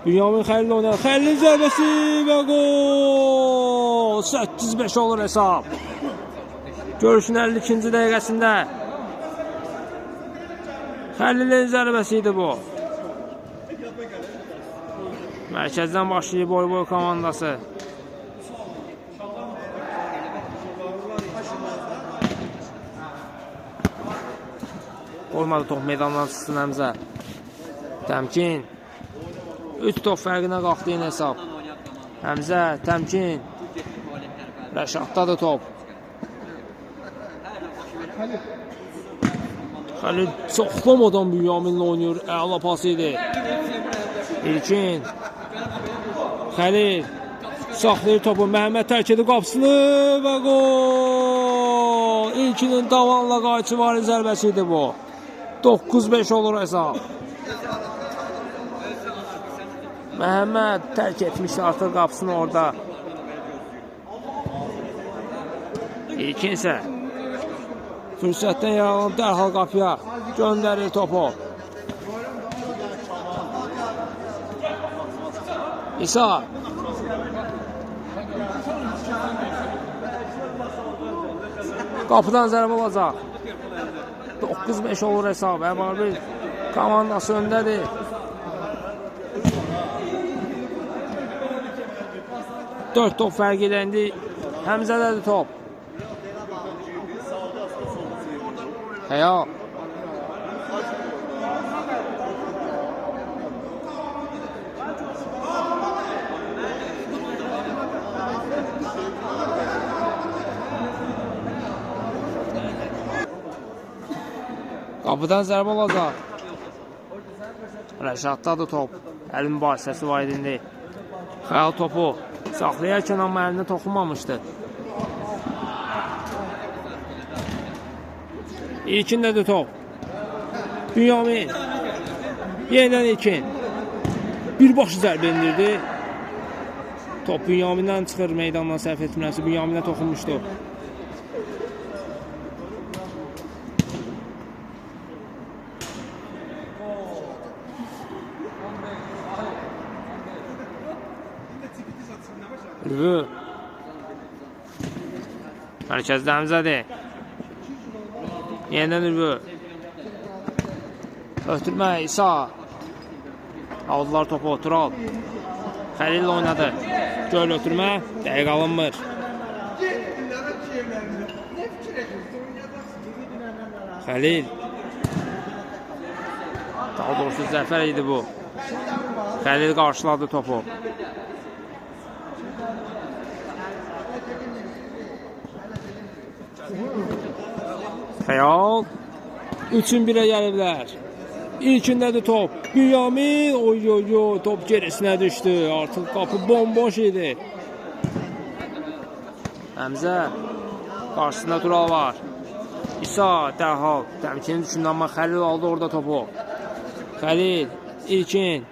Bünyamin Xəlillə oynadı. Xəlilin zərbəsi və qol! 8-5 olur hesab. Görüşün 52-ci dəqiqəsində Xəlilin zərbəsi idi bu. Mərkəzdən başlayır Boy-Boy komandası. Olmadı top meydandan çıxsın Həmzə. Təmkin. 3 top fərqinə qalxdı yenə hesab. Həmzə, Təmkin. Rəşaddadır top. Xəlil saxlamadan Bünyaminlə oynayır. Əla pas idi. İlkin. Xəlil saxlayır topu. Məhəmməd tərk edir qapısını və qol! İlkinin davanla qayçıvari zərbəsi idi bu. 9-5 olur hesab. Məhəmməd tərk etmişdi artıq qapısını orada. İlkin isə fürsətdən yararlanıb dərhal qapıya göndərir topu. İsa. Qapıdan zərbə olacaq. 9-5 olur hesab. Əbabil komandası öndədir. 4 top fərqi ilə indi Həmzədədir top. Xəyal. Qapıdan zərbə olacaq. Rəşaddadır top. Əl mübahisəsi var idi indi. Xəyal topu saxlayarkən amma əlinə toxunmamışdı. İlkindədir top. Bünyamin. Yenidən İlkin. Birbaşı zərbə endirdi. Top Bünyamindən çıxır meydandan, səhv etmirəmsə Bünyaminə toxunmuşdu. Ülvü. Mərkəzdə Həmzədir. Yenidən Ülvü. Ötürmə İsa. Aldılar topu Tural. Xəlillə oynadı. Göl ötürmə. Dəqiq alınmır. Xəlil. Daha doğrusu Zəfər idi bu. Xəlil qarşıladı topu. Xəyal. 3-ün 1-ə gəliblər. İlkindədir top. Bünyamin. Oy oy oy. Top gerisinə düşdü. Artıq qapı bomboş idi. Həmzə. Qarşısında Tural var. İsa dərhal təmkini düşündü, amma Xəlil aldı orada topu. Xəlil, İlkin.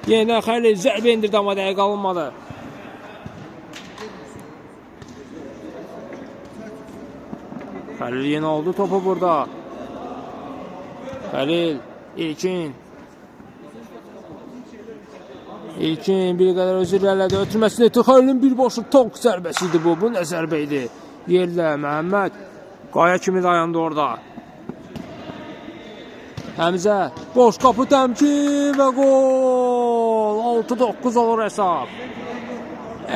Yenidən Xəlil zərbə indirdi, amma dəqiq alınmadı. Xəlil yenə oldu topu burada. Xəlil, İlkin. İlkin bir qədər özü irəlilədi. Ötürməsini etdi. Xəlilin birbaşa tank zərbəsi idi bu. Bu nə zərbə idi? Yerlə Məhəmməd qaya kimi dayandı orada. Həmzə, boş qapı, təmkin və qol. 6-9 olur hesab.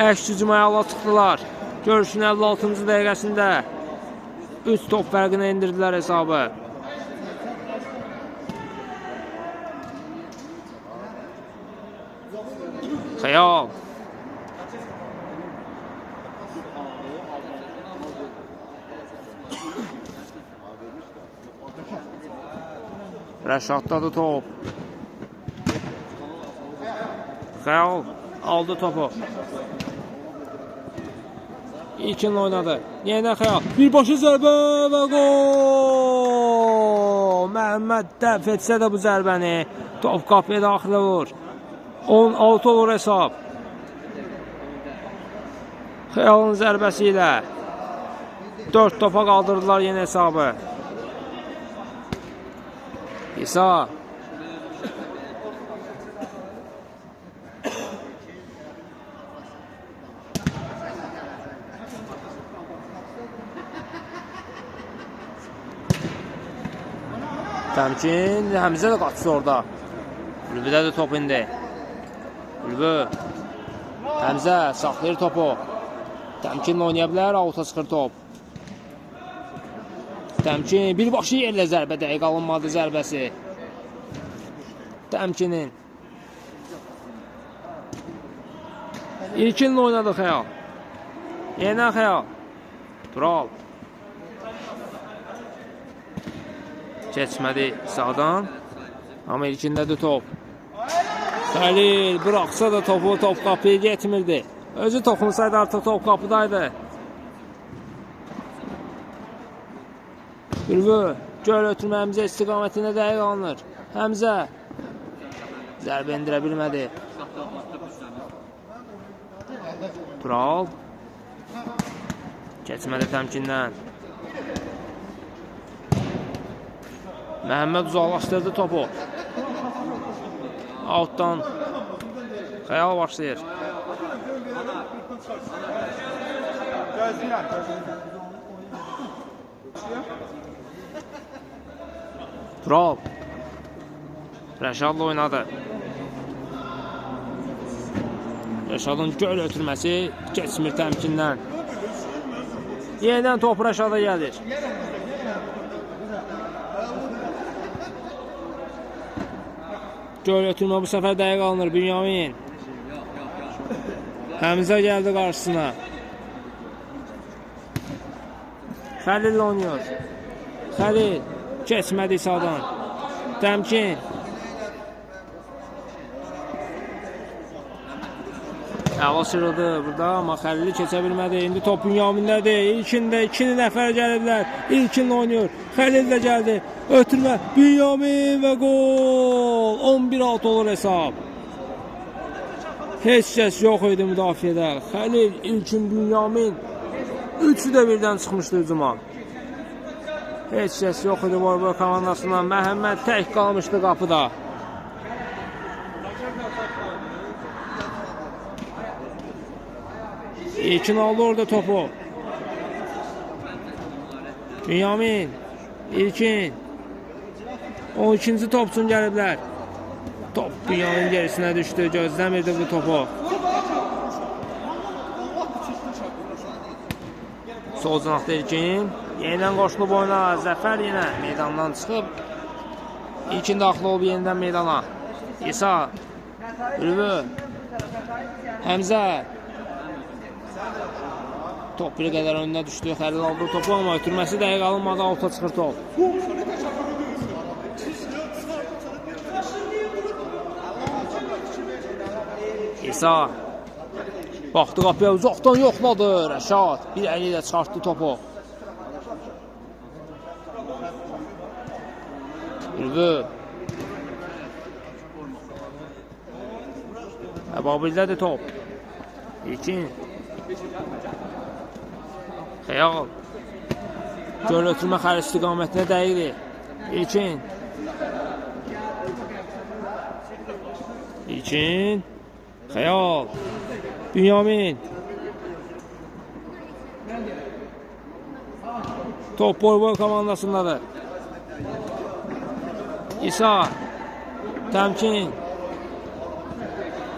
Əks hücuma əla çıxdılar. Görüşün 56-cı dəqiqəsində 3 top fərqinə indirdilər hesabı. Xəyal. Rəşaddadır top. Xəyal aldı topu. İlkin oynadı. Yenidən Xəyal. Birbaşa zərbə və qol. Məhəmməd dəf etsə də bu zərbəni. Top qapıya daxil olur. 16 olur hesab. Xəyalın zərbəsi ilə 4 topa qaldırdılar yeni hesabı. İsa. Təmkin, Həmzə də qaçdı orada. Ülbüdə də top indi. Ülbü. Həmzə saxlayır topu. Təmkinlə oynaya bilər, avuta çıxır top. Təmkin birbaşa yerlə zərbə, dəqiq alınmadı zərbəsi. Təmkinin. İlkinlə oynadı Xəyal. Yenidən Xəyal. Tural. Keçmədi sağdan. Amma ilkindədir top. Xəlil bıraxsa da topu, top qapıya getmirdi. Özü toxunsaydı artıq top qapıdaydı. Ülvü, göl ötürmə Həmzə istiqamətində dəqiq alınır. Həmzə zərbə endirə bilmədi. Tural. Keçmədi təmkindən. Məhəmməd uzaqlaşdırdı topu. Altdan Xəyal başlayır. Tural. Rəşadla oynadı. Rəşadın göl ötürməsi keçmir təmkindən. Yenidən top Rəşada gəlir. Göl ötürmə bu səfər dəqiq alınır. Bünyamin. Həmzə gəldi qarşısına. Xəlillə oynayır. Xəlil keçmədi sağdan. Təmkin. Əla sıyrıldı burada, amma Xəlili keçə bilmədi. İndi top Bünyamindədir. İlkində 2 nəfər gəliblər. İlkinlə oynayır. Xəlil də gəldi. Ötürmə. Bünyamin və qol. 11-6 olur hesab. Heç kəs yox idi müdafiədə. Xəlil, İlkin, Bünyamin. Üçü də birdən çıxmışdı hücuma. Heç kəs yox idi Voleybol komandasından. Məhəmməd tək qalmışdı qapıda. İlkin aldı orada topu. Bünyamin, İlkin. 12-ci topçun gəliblər. Top Bünyamin gerisinə düşdü. Gözləmirdi bu topu. Sol cinahda İlkin. Yenidən qoşulub oyuna. Zəfər yenə meydandan çıxıb. İlkin daxil olub yenidən meydana. İsa, Ülvü, Həmzə. Top bir qədər önünə düşdü. Xəlil aldı topu, amma ötürməsi dəqiq alınmadı. Alta çıxır top. İsa baxdı qapıya, uzaqdan yoxladı. Rəşad bir əli ilə çıxartdı topu. Ülvü. Əbabildədir top. İlkin. Xəyal. Göl ötürmə xəli istiqamətinə dəydi. İlkin. İlkin. Xəyal. Bünyamin. Top Boy Boy komandasındadır. İsa. Təmkin.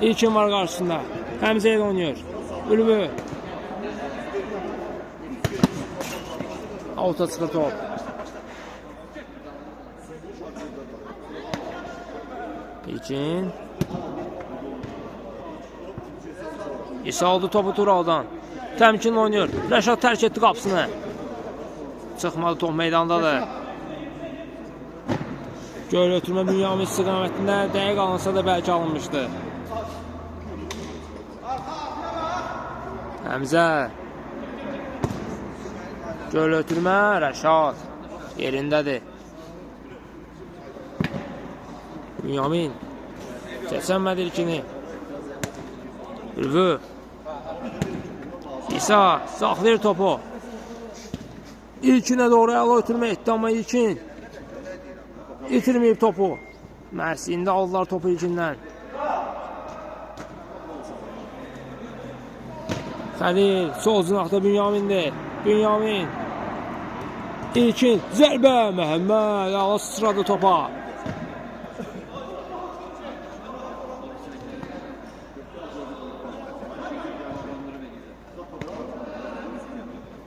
İlkin var qarşısında. Həmzə ilə oynayır. Ülvü. Auta çıxır top. İlkin. İsa aldı topu Turaldan. Təmkinlə oynayır. Rəşad tərk etdi qapısını. Çıxmadı, top meydandadır. Göl ötürmə Bünyamin istiqamətində dəqiq alınsa da bəlkə alınmışdı. Həmzə. Göl ötürmə Rəşad yerindədir. Bünyamin keçənmədi ilkini. Ülvü. İsa saxlayır topu. İlkinə doğru əla ötürmə etdi, amma İlkin itirməyib topu. Məhz indi aldılar topu İlkindən. Xəlil sol cinahda Bünyamindir. Bünyamin. İlkin zərbə, Məhəmməd əla sıçradı topa.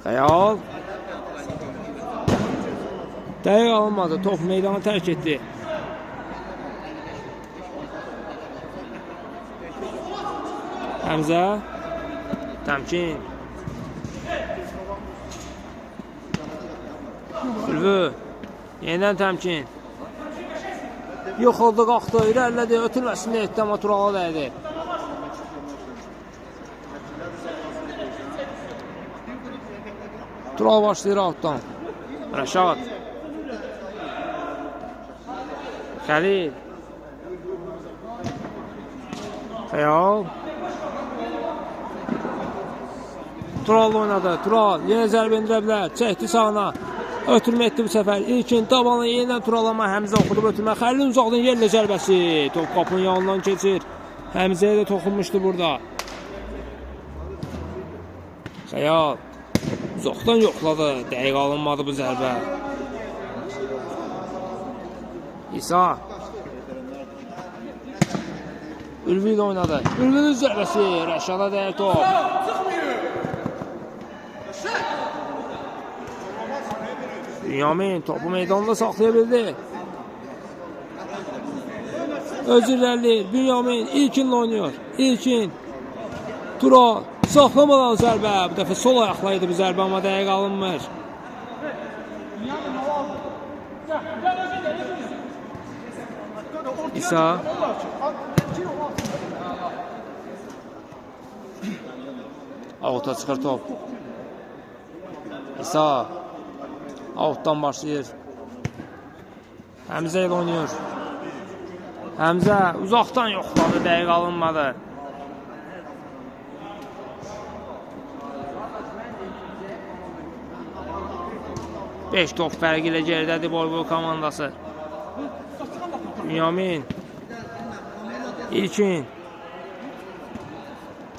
Xəyal. Dəqiq alınmadı. Top meydanı tərk etdi. Həmzə. Təmkin. Ülvü. Yenidən təmkin. Yıxıldı, qalxdı, irəlilədi, ötürməsini etdi, amma Turala dəydi. Tural başlayır altdan. Rəşad. Xəlil. Xəyal. Tural oynadı. Tural yenə zərbə endirə bilər. Çəkdi sağına. Ötürmə etdi bu səfər. İlkin dabanı yenidən Tural, amma Həmzə oxudu ötürmə. Xəlilin uzaqdan yerlə zərbəsi. Top qapının yanından keçir. Həmzəyə də toxunmuşdu burada. Xəyal. Uzaqdan yoxladı. Dəqiq alınmadı bu zərbə. İsa. Ülvi ilə oynadı. Ülvinin zərbəsi. Rəşada dəyir top. Bünyamin topu meydanda saxlaya bildi. Özü irəliləyir. Bünyamin İlkinlə oynayır. İlkin. Tural. Saxlamadan zərbə. Bu dəfə sol ayaqlaydı bu zərbə, amma dəqiq alınmır. İsa. Avuta çıxır top. İsa. Avutdan başlayır. Həmzə ilə oynayır. Həmzə uzaqdan yoxladı, dəqiq alınmadı. Beş top fərqi ilə geridədir Boy Boy komandası. Bünyamin. İlkin.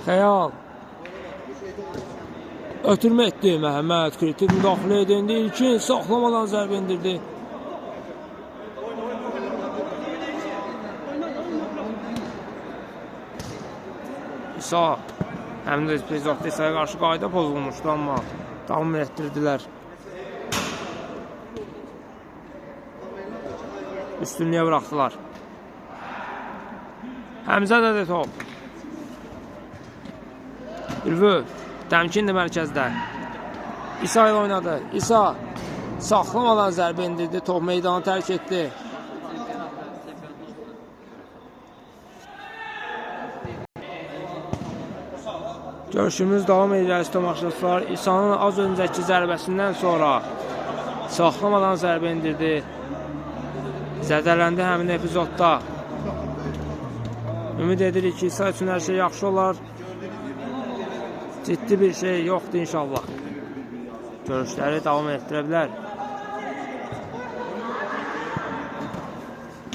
Xəyal. Ötürmə etdi Məhəmməd. Kritik müdaxilə edildi. İlkin saxlamadan zərbə endirdi. İsa. Həm də epizodda İsa'ya qarşı qayda pozulmuşdu, amma davam etdirdilər. Üstünlüyə buraxdılar. Həmzədədir top. Ülvü. Təmkindir mərkəzdə. İsa ilə oynadı. İsa saxlamadan zərbə endirdi. Top meydanı tərk etdi. Görüşümüz davam edir əziz tamaşaçılar. İsa'nın az öncəki zərbəsindən sonra saxlamadan zərbə endirdi. Zədələndi həmin epizodda. Ümid edirik ki, İsa üçün hər şey yaxşı olar. Ciddi bir şey yoxdur inşallah. Görüşləri davam etdirə bilər.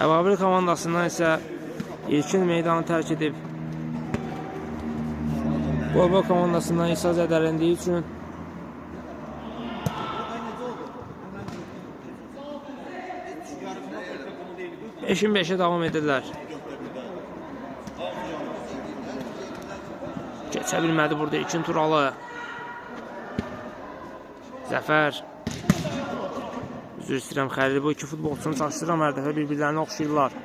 Əbabil komandasından isə İlkin meydanı tərk edib. Boyboy komandasından İsa zədələndiyi üçün Beşin beşə davam edirlər. Keçə bilmədi burada İlkin Turalı. Zəfər. Üzr istəyirəm Xəlil, bu iki futbolçunu çaşdıram, hər dəfə bir-birlərinə oxşayırlar.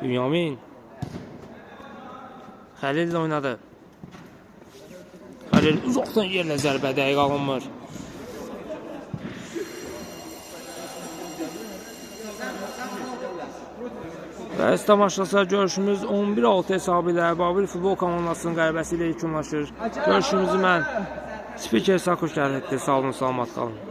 Bünyamin. Xəlil ilə oynadı. Xəlil uzaqdan yerlə zərbə dəqiq alınmır. Əziz tamaşaçılar, görüşümüz 11-6 hesabı ilə Əbabil futbol komandasının qələbəsi ilə yekunlaşır. Görüşümüzü mən spiker Sakuş şərh etdi. Sağ olun, salamat qalın.